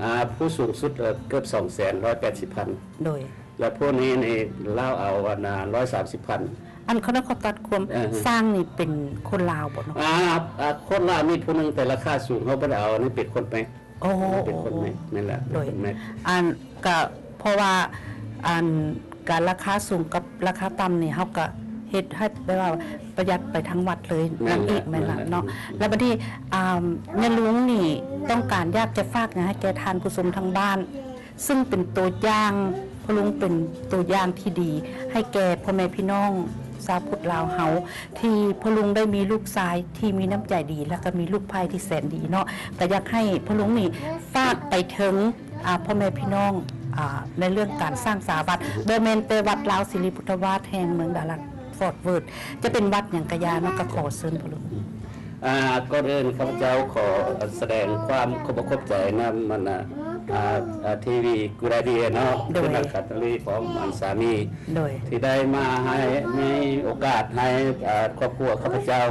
ອ່າ ຜູ້ສູງສຸດ ເອີ ເກືອບສອງແສນ ຮ້ອຍແປດສິບພັນ ໂດຍ ແລະ ຜູ້ນີ້ນີ້ລາວເອົາອັນນ່າ ຮ້ອຍສາມສິບພັນ. ອັນ ຂໍ ຂໍຕັດຄວາມ ເອີ ຊ່າງນີ້ເປັນຄົນລາວບໍ່ເນາະ? ອ່າ ອ່າ ຄົນລາວມີຜູ້ໜຶ່ງ ແຕ່ລາຄາສູງ ເຮົາບໍ່ໄດ້ເອົາ ອັນນີ້ເປັນຄົນແມັກ. ໂອ້ ເປັນຄົນແມັກ ແມ່ນລະ ໂດຍ ເປັນຄົນແມັກ ອັນ ກະເພາະວ່າ ອັນ ການລາຄາສູງກັບລາຄາຕ່ຳນີ້ ເຮົາກະເຮັດໃຫ້ແບບວ່າປະຢັດໄປທາງວັດເລີຍ ແມ່ນ ນຳອີກ ແມ່ນລະ ແມ່ນລະ ເນາະ ອືມ ແລ້ວບັດນີ້ ອ່າ ຍາລຸງນີ້ຕ້ອງການຢາກຈະຝາກຫຍັງໃຫ້ແກ່ທ່ານຜູ້ຊົມທາງບ້ານ ຊຶ່ງເປັນຕົວຢ່າງ ພໍ່ລຸງເປັນຕົວຢ່າງທີ່ດີໃຫ້ແກ່ພໍ່ແມ່ພີ່ນ້ອງຊາວພຸດລາວເຮົາ ທີ່ພໍ່ລຸງໄດ້ມີລູກຊາຍທີ່ມີນ້ຳໃຈດີ ແລ້ວກໍມີລູກໃພ້ທີ່ແສນດີເນາະ ກໍຢາກໃຫ້ພໍ່ລຸງນີ້ຝາກໄປເຖິງ ອ່າ ພໍ່ແມ່ພີ່ນ້ອງ ອ່າ ໃນເລື່ອງການສ້າງສາວັດ ບໍ່ແມ່ນແຕ່ວັດລາວສິລິພຸດທະວາດແຫ່ງເມືອງດາລັດຟອດເວີດ ຈະເປັນວັດຫຍັງກະຢ່າເນາະ ກໍຂໍເຊີນພໍ່ລຸງ. ອ່າ ກ່ອນອື່ນຂ້າພະເຈົ້າຂໍສະແດງຄວາມຂອບອົກຂອບໃຈນຳ ອັນນ່າ ອ່າ ອ່າ ທີວີ Good Idea ເນາະ ໂດຍ ຄືນາງຄາຕາລີ ພ້ອມອັນສາມີ ໂດຍ ທີ່ໄດ້ມາໃຫ້ມີໂອກາດໃຫ້ ອ່າ ຄອບຄົວຂ້າພະເຈົ້າ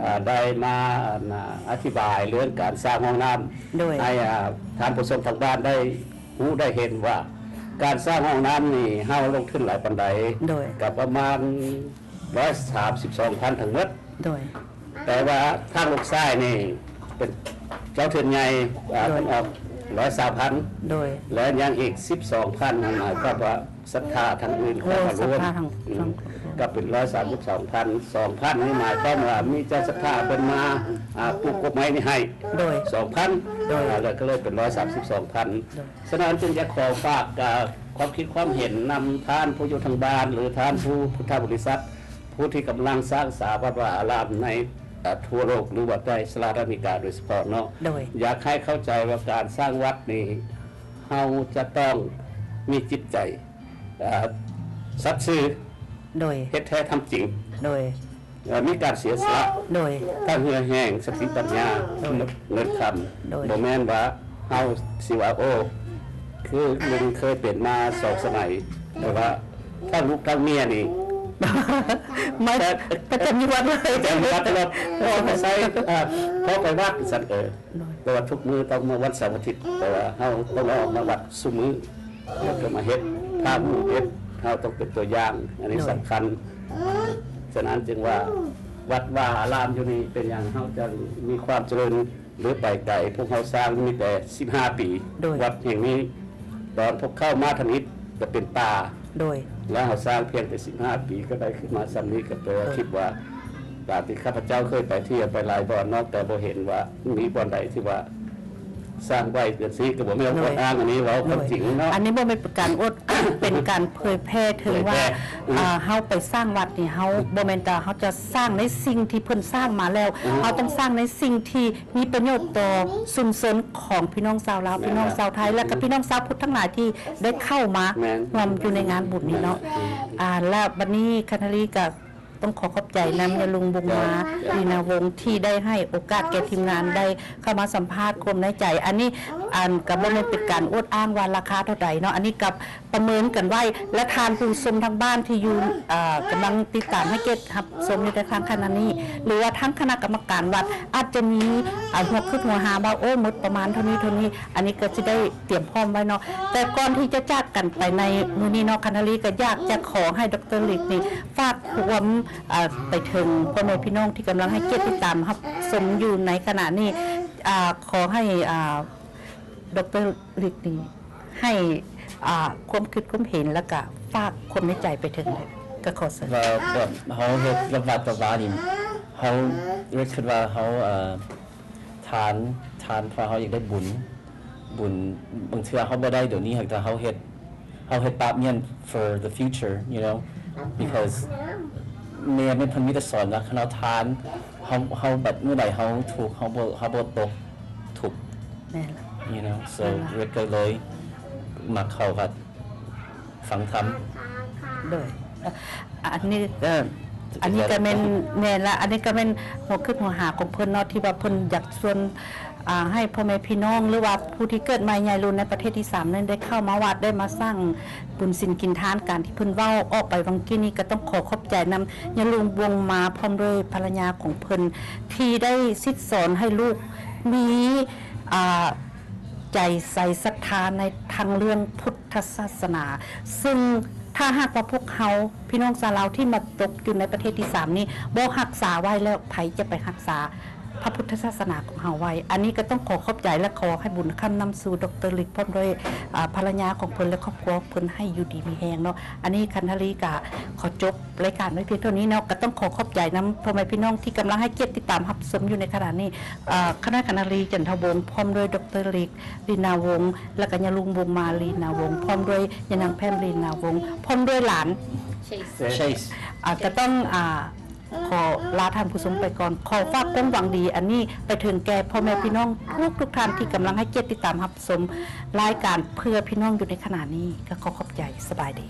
ອ່າ ໄດ້ມາ ອັນນ່າ ອະທິບາຍເລື່ອງການສ້າງຫ້ອງນ້ຳ ໂດຍ ໃຫ້ ອ່າ ທ່ານຜູ້ຊົມທາງບ້ານໄດ້ຮູ້ໄດ້ເຫັນວ່າ ການສ້າງຫ້ອງນ້ຳນີ້ເຮົາລົງທຶນຫຼາຍປານໃດ ໂດຍ ກໍປະມານ ຮ້ອຍສາມສິບສອງພັນທັງໝົດ ໂດຍ ແຕ່ວ່າທາງລູກຊາຍນີ້ເປັນເຈົ້າທຶນໃຫຍ່ ອ່າ ໂດຍ ເພິ່ນອອກຮ້ອຍຊາວພັນ ໂດຍ ແລະ ຍັງອີກສິບສອງພັນ ນັ້ນໝາຍຄວາມວ່າສັດທາທາງອື່ນ ໂອ້ ເຂົ້າມາຮ່ວມ ສັດທາທາງ ອືມ ກໍເປັນຮ້ອຍສາມສິບສອງພັນ ສອງພັນນີ້ໝາຍຄວາມວ່າມີເຈົ້າສັດທາເພິ່ນມາ ອ່າ ປູກກົກໄມ້ນີ້ໃຫ້ ໂດຍ ສອງພັນ ໂດຍ ອ່າ ແລ້ວກໍເລີຍເປັນຮ້ອຍສາມສິບສອງພັນ ໂດຍ ສະນັ້ນຈຶ່ງຢາກຂໍຝາກ ອ່າ ຄວາມຄິດຄວາມເຫັນນຳທ່ານຜູ້ຢູ່ທາງບ້ານ ຫຼື ທ່ານຜູ້ ພຸດທະບໍລິສັດ ຜູ້ທີ່ກຳລັງສ້າງສາວັດວາອາລາມໃນ ອ່າ ທົ່ວໂລກ ຫຼືວ່າໃນສະຫະລັດອາເມລິກາໂດຍສະເພາະເນາະ ໂດຍ ຢາກໃຫ້ເຂົ້າໃຈວ່າການສ້າງວັດນີ້ ເຮົາຈະຕ້ອງມີຈິດໃຈ ອ່າ ສັດຊື່ ໂດຍ ເຮັດແທ້ທຳຈິງ ໂດຍ ເອີ ມີການເສຍສະຫຼະ ໂດຍ ທັງເຫື່ອແຮງ ສະຕິປັນຍາ ໂດຍ ເງິນຄຳ ໂດຍ ບໍ່ແມ່ນວ່າເຮົາຊິວ່າ ໂອ້ ຄືລຸງເຄີຍເປັນມາສອງສະໄໝ ແຕ່ວ່າທັງລູກທັງເມຍນີ້ ມາ ປະຈຳຢູ່ວັດເລີຍ ປະຈຳຢູ່ວັດຕະຫຼອດ ພໍໄປໃສ ເອີ ພໍໄປວັດ ຊັ້ນ ເອີ ໂດຍ ແຕ່ວ່າທຸກມື້ຕ້ອງມາວັດເສົາອາທິດ ແຕ່ວ່າເຮົາຕ້ອງອອກມາວັດຊຸມື້ ແລ້ວກໍມາເຮັດ ພາໝູ່ເຮັດ ເຮົາຕ້ອງເປັນຕົວຢ່າງ ອັນນີ້ ໂດຍ ສຳຄັນ. ສະນັ້ນຈຶ່ງວ່າ ວັດວາອາລາມຢູ່ນີ້ ເປັນຫຍັງເຮົາຈັ່ງມີຄວາມຈະເລີນ ຫຼືໄປໄກ? ພວກເຮົາສ້າງມີແຕ່ສິບຫ້າປີ ໂດຍ ວັດແຫ່ງນີ້ ຕອນພວກເຂົາມາທຳອິດກໍເປັນປ່າ ໂດຍ ແລ້ວເຮົາສ້າງພຽງແຕ່ສິບຫ້າປີ ກໍໄດ້ຂຶ້ນມາສ່ຳນີ້ ກໍແປວ່າ ໂດຍ ຄິດວ່າ ຕາມທີ່ຂ້າພະເຈົ້າເຄີຍໄປທ່ຽວໄປຫຼາຍບ່ອນເນາະ ແຕ່ບໍ່ເຫັນວ່າມີບ່ອນໃດທີ່ວ່າສ້າງໄວ້ຈັ່ງຊີ້ ກໍບໍ່ແມ່ນ ໂດຍ ອວດອ້າງ ອັນນີ້ເວົ້າຄວາມ ໂດຍ ຈິງເນາະ ອັນນີ້ບໍ່ແມ່ນເປັນການອວດອ້າງ ເປັນການເຜີຍແຜ່ເຖິງວ່າ ເຜີຍແຜ່ ອືມ ອ່າ ເຮົາໄປສ້າງວັດນີ້ ເຮົາ ອືມ ບໍ່ແມ່ນແຕ່ເຮົາຈະສ້າງໃນສິ່ງທີ່ເພິ່ນສ້າງມາແລ້ວ ອືມ ເຮົາຕ້ອງສ້າງໃນສິ່ງທີ່ມີປະໂຫຍດຕໍ່ຊຸມຊົນຂອງພີ່ນ້ອງຊາວລາວ ແມ່ນ ພີ່ນ້ອງຊາວໄທ ແລ້ວກໍ ອືມ ພີ່ນ້ອງຊາວພຸດທັງຫຼາຍທີ່ໄດ້ເຂົ້າມາ ແມ່ນ ຮ່ວມຢູ່ໃນງານບຸນນີ້ເນາະ ແມ່ນ ອືມ ອ່າ ແລະ ບັດນີ້ຄະນາລີກໍ ຕ້ອງຂໍຂອບໃຈນຳຍາລຸງວົງມາ ເຈົ້າ ລີນາວົງ ທີ່ໄດ້ໃຫ້ໂອກາດແກ່ທີມງານໄດ້ເຂົ້າມາສຳພາດຄວາມໃນໃຈ ອັນນີ້ ອັນ ກໍບໍ່ແມ່ນເປັນການອວດອ້າງວ່າລາຄາເທົ່າໃດເນາະ ອັນນີ້ກໍປະເມີນກັນໄວ້ ແລະ ທ່ານຜູ້ຊົມທາງບ້ານທີ່ຢູ່ ເອີ ກຳລັງຕິດຕາມໃຫ້ກຽດຮັບຊົມຢູ່ໃນທາງຂະນະນີ້ ຫຼືວ່າທາງຄະນະກຳມະການວັດ ອາດຈະມີ ເອີ ຫົວຄຶດຫົວຫາວ່າ ໂອ້ ໝົດປະມານເທົ່ານີ້ເທົ່ານີ້ ອັນນີ້ກໍຊິໄດ້ຕຽມພ້ອມໄວ້ເນາະ ແຕ່ກ່ອນທີ່ຈະຈາກກັນໄປໃນມື້ນີ້ເນາະ ຄະນາລີກໍຢາກຈະຂໍໃຫ້ ດຣ ລິກ ນີ້ ຝາກຄວາມ ເອີ ໄປເຖິງພໍ່ແມ່ພີ່ນ້ອງທີ່ກຳລັງໃຫ້ກຽດຕິດຕາມຮັບຊົມຢູ່ໃນຂະນະນີ້ ອ່າ ຂໍໃຫ້ ອ່າ ດຣ ລິກ ນີ້ ໃຫ້ ອ່າ ຄວາມຄິດຄວາມເຫັນ ແລ້ວກະຝາກຄວາມໃນໃຈໄປເຖິງ ກໍຂໍເຊີນ ວ່າແບບເຮົາເຮັດລະວັດລະວານີ້ ເຮົາ ເຮົາຄິດວ່າເຮົາ ເອີ ທານ ທານ ເພາະເຮົາຢາກໄດ້ບຸນ ບຸນ ບາງເທື່ອເຮົາບໍ່ໄດ້ດຽວນີ້ ຫາກແຕ່ເຮົາເຮັດ ເຮົາເຮັດບາບມ້ຽນ for the future, you know, because ແມ່ ແມ່ເພິ່ນມີແຕ່ສອນວ່າ ຄັນເຮົາທານ ເຮົາ ເຮົາ ບັດມື້ໃດເຮົາທຸກ ເຮົາບໍ່ ເຮົາບໍ່ຕົກທຸກ ແມ່ນລະ you know, so ແມ່ນລະ ເວກກໍເລີຍມັກເຂົ້າວັດ ຟັງທຳ ໂດຍ ອັນນີ້ ເອີ ອັນນີ້ກໍແມ່ນ ແມ່ນລະ ອັນນີ້ກໍແມ່ນຫົວຄິດຫົວຫາຂອງເພິ່ນເນາະ ທີ່ວ່າເພິ່ນຢາກຊວນ ອ່າ ໃຫ້ພໍ່ແມ່ພີ່ນ້ອງ ຫຼືວ່າຜູ້ທີ່ເກີດໃໝ່ໃຫຍ່ລຸນໃນປະເທດທີສາມນັ້ນ ໄດ້ເຂົ້າມາວັດ ໄດ້ມາສ້າງບຸນສິນກິນທານ. ການທີ່ເພິ່ນເວົ້າອອກໄປຫວ່າງກີ້ນີ້ ກໍຕ້ອງຂໍຂອບໃຈນຳຍາລຸງວົງມາ ພ້ອມດ້ວຍພັນລະຍາຂອງເພິ່ນ ທີ່ໄດ້ສິດສອນໃຫ້ລູກມີ ອ່າ ໃຈໃສສັດທາໃນທາງເລື່ອງພຸດທະສາສະໜາ ຊຶ່ງຖ້າຫາກວ່າພວກເຮົາ ພີ່ນ້ອງຊາວລາວທີ່ມາຕົກຢູ່ໃນປະເທດທີສາມນີ້ ບໍ່ຮັກສາໄວ້ແລ້ວ ໃຜຈະໄປຮັກສາພະພຸດທະສາສະໜາຂອງເຮົາໄວ້? ອັນນີ້ກໍຕ້ອງຂໍຂອບໃຈ ແລະ ຂໍໃຫ້ບຸນຄ້ຳນຳສູ່ ດຣ ລິກ ພ້ອມດ້ວຍ ອາ ພັນລະຍາຂອງເພິ່ນ ແລະ ຄອບຄົວຂອງເພິ່ນ ໃຫ້ຢູ່ດີມີແຮງເນາະ. ອັນນີ້ຄະນາລີກະຂໍຈົບລາຍການໄວ້ພຽງເທົ່ານີ້ເນາະ. ກໍຕ້ອງຂໍຂອບໃຈນຳພໍ່ແມ່ພີ່ນ້ອງທີ່ກຳລັງໃຫ້ກຽດຕິດຕາມຮັບຊົມຢູ່ໃນຂະນະນີ້. ອາ ຄະນະຄະນາລີ ຈັນທະວົງ ພ້ອມດ້ວຍ ດຣ ລິກ ລີນາວົງ ແລ້ວກໍຍາລຸງ ບົງມາ ລີນາວົງ ພ້ອມດ້ວຍຍານາງ ແພມ ລີນາວົງ ພ້ອມດ້ວຍຫຼານ ເຊສ ເຊສ ອາ ກໍຕ້ອງ ອາ ຂໍລາທ່ານຜູ້ຊົມໄປກ່ອນ. ຂໍຝາກຄວາມຫວັງດີອັນນີ້ໄປເຖິງແກ່ພໍ່ແມ່ພີ່ນ້ອງທຸກໆທ່ານທີ່ກຳລັງໃຫ້ກຽດຕິດຕາມຮັບຊົມລາຍການເພື່ອພີ່ນ້ອງຢູ່ໃນຂະນະນີ້. ກໍຂໍຂອບໃຈ. ສະບາຍດີ.